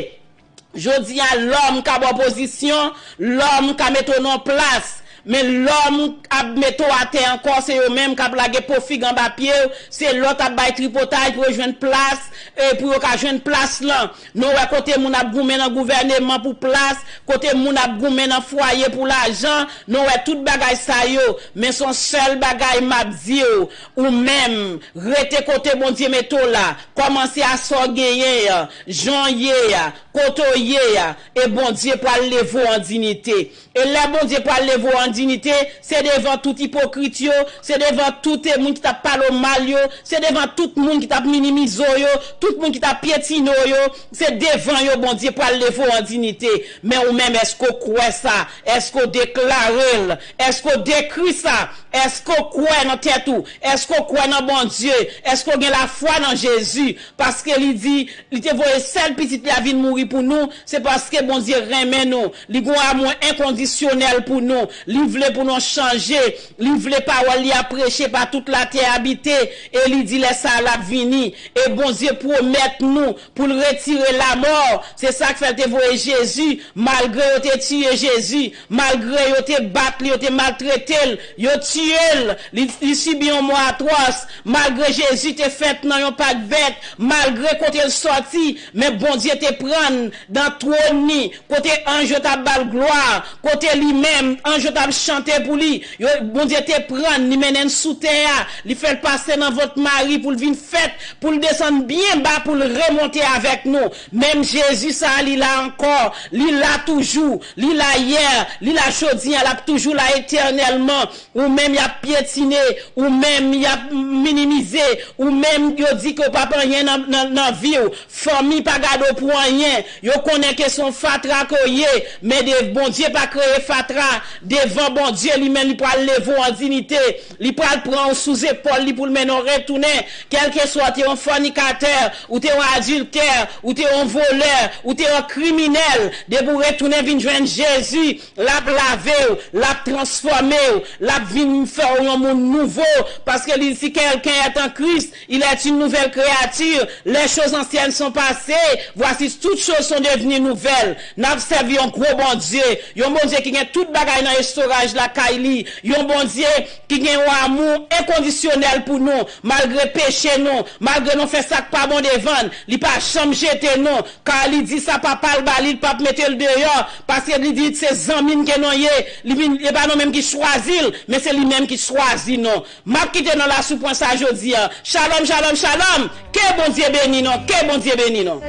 jodi a, lòm ka ba w pozisyon, lòm ka mete w nan yon plas, men lòm ap mete w atè ankò, se yo menm k ap lage po fig anba pye w, se lòt ap bay tripotay pou yo jwenn plas, e pou yo ka jwenn plas lan. Nou wè kote moun ap goumen nan gouvèneman pou plas, kote moun ap goumen nan fwaye pou lajan, nou wè tout bagay sa yo. Men se yon sèl bagay m ap di w, ou menm, rete kote Bondye mete w la, kòmanse a sa w genyen an, jan w ye a, kote w ye a, e Bondye pral leve w an dinite. E lè Bondye pral leve w an dinite, se devan tout ipokrit yo, se devan tout, eh, moun ki t ap pale w mal yo, se devan tout moun ki t ap minimize w yo, tout moun ki t ap pyetine w yo, se devan yo Bondye pral leve w an dinite. Men ou menm, èske w kwè sa? Èske w deklare l? Èske w dekri sa? Èske w kwè nan tèt ou? Èske w kwè nan Bondye? Èske w gen lafwa nan Jezi? Paske li di, li te voye sèl pitit li a vin mouri pou nou, se paske Bondye renmen nou. Li gon amou enkondisyonèl pou nou. Li vle pou nou chanje. Li vle pawòl li a preche pa tout latè abite. E li di lè sa a l ap vini. E Bondye pwomèt nou pou l retire lamò. Se sa k fè l te voye Jezi. Malgre yo te tiye Jezi, malgre yo te bat li, yo te maltrete l, yo tiye l, li, li sibi yon mò atwòs, malgre Jezi te fèt nan yon pak bèt, malgre kote l sòti, men Bondye te pran l nan twòn li, kote anj yo t ap ba l glwa, kote li menm, anj yo t ap chante pou li, yo, Bondye te pran l, li mennen l sou tè a, li fè l pase nan vant Mari pou l vin fèt, pou l desann byen ba, pou l remonte avèk nou. Menm Jezi sa a, li la ankò, li la toujou, li la yè, li la jodi a, l ap toujou la etènèlman. Ou menm y ap pyetine, ou menm y ap minimize, ou menm yo di ke w p ap anyen nan, nan, nan vi w. Fanmi pa gade w pou anyen. Yo konnen ke se yon fatra ke w ye, men de, Bondye pa kreye fatra. Devan Bondye, li menm, li pral leve w an dinite. Li pral pran w sou zepòl li pou l mennen w retounen. Kèlkeswa w te yon fònikatè, ou te yon adiltè, ou te yon volè, ou te yon kriminèl, depi w retounen vin jwenn Jezi, l ap lave w, l ap transfòme w, l ap vin fè w yon moun nouvo. Paske li di, quelqu'un est en Christ, il est une nouvelle créature. Les choses anciennes sont passées, voici toutes choses sont devenues nouvelles. N ap sèvi yon gwo Bondye, yon Bondye ki gen tout bagay nan estoraj lakay li, yon Bondye ki gen yon amou enkondisyonèl pou nou, malgre peche nou, malgre nou fè sa k pa bon devan l, li pa janm jete nou, ka li di sa papa l ba li, li p ap mete l deyò, paske li di se zanmi n ke nou ye, li vin, e pa nou menm ki chwazi l, men se li menm ki chwazi nou. M ap kite nou la sou pwen sa jodi a. Shalom, shalom, shalom. Ke Bondye beni nou, ke Bondye beni nou.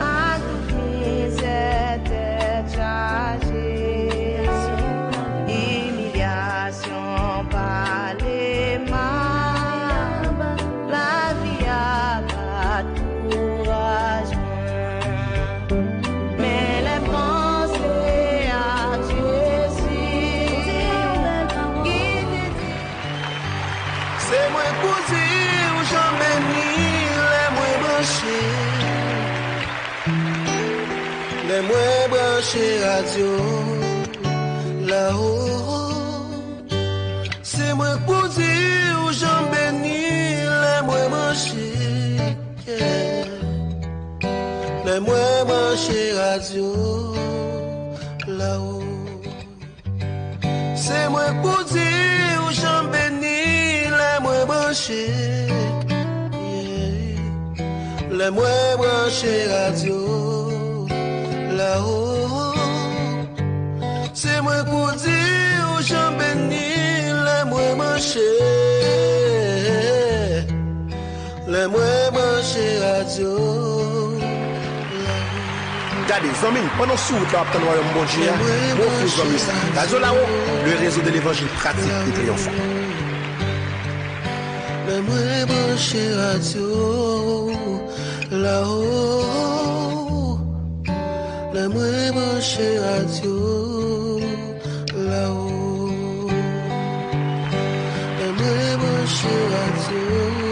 Ak tout mizè tèt chaje, imilyasyon pale m ap, lavi a pa t kouraj mwen. Men lè m panse ak Jezi, ki te di, se mwen k pou di w jan m beni lè mwen branche, lè mwen branche radyo la, o. Se mwen k pou di w jan m beni lè mwen branche, yeah. Lè mwen branche radyo la, o. Se mwen k pou di w jan m beni lè mwen branche, yeah. Lè mwen branche radyo la, o. Se mwen k pou di w jan beni lè mwen branche, lè mwen branche radyo. Gade, zanmi m, pandan w sou wout la w ap tann Wayòm Bondye a, pwopoze zanmi w sa. Radyo Lawo, le réseau de l'évangile pratique et triomphant. Lè mwen branche radyo Lawo, lè mwen branche radyo Lawo, lè mwen branche radyo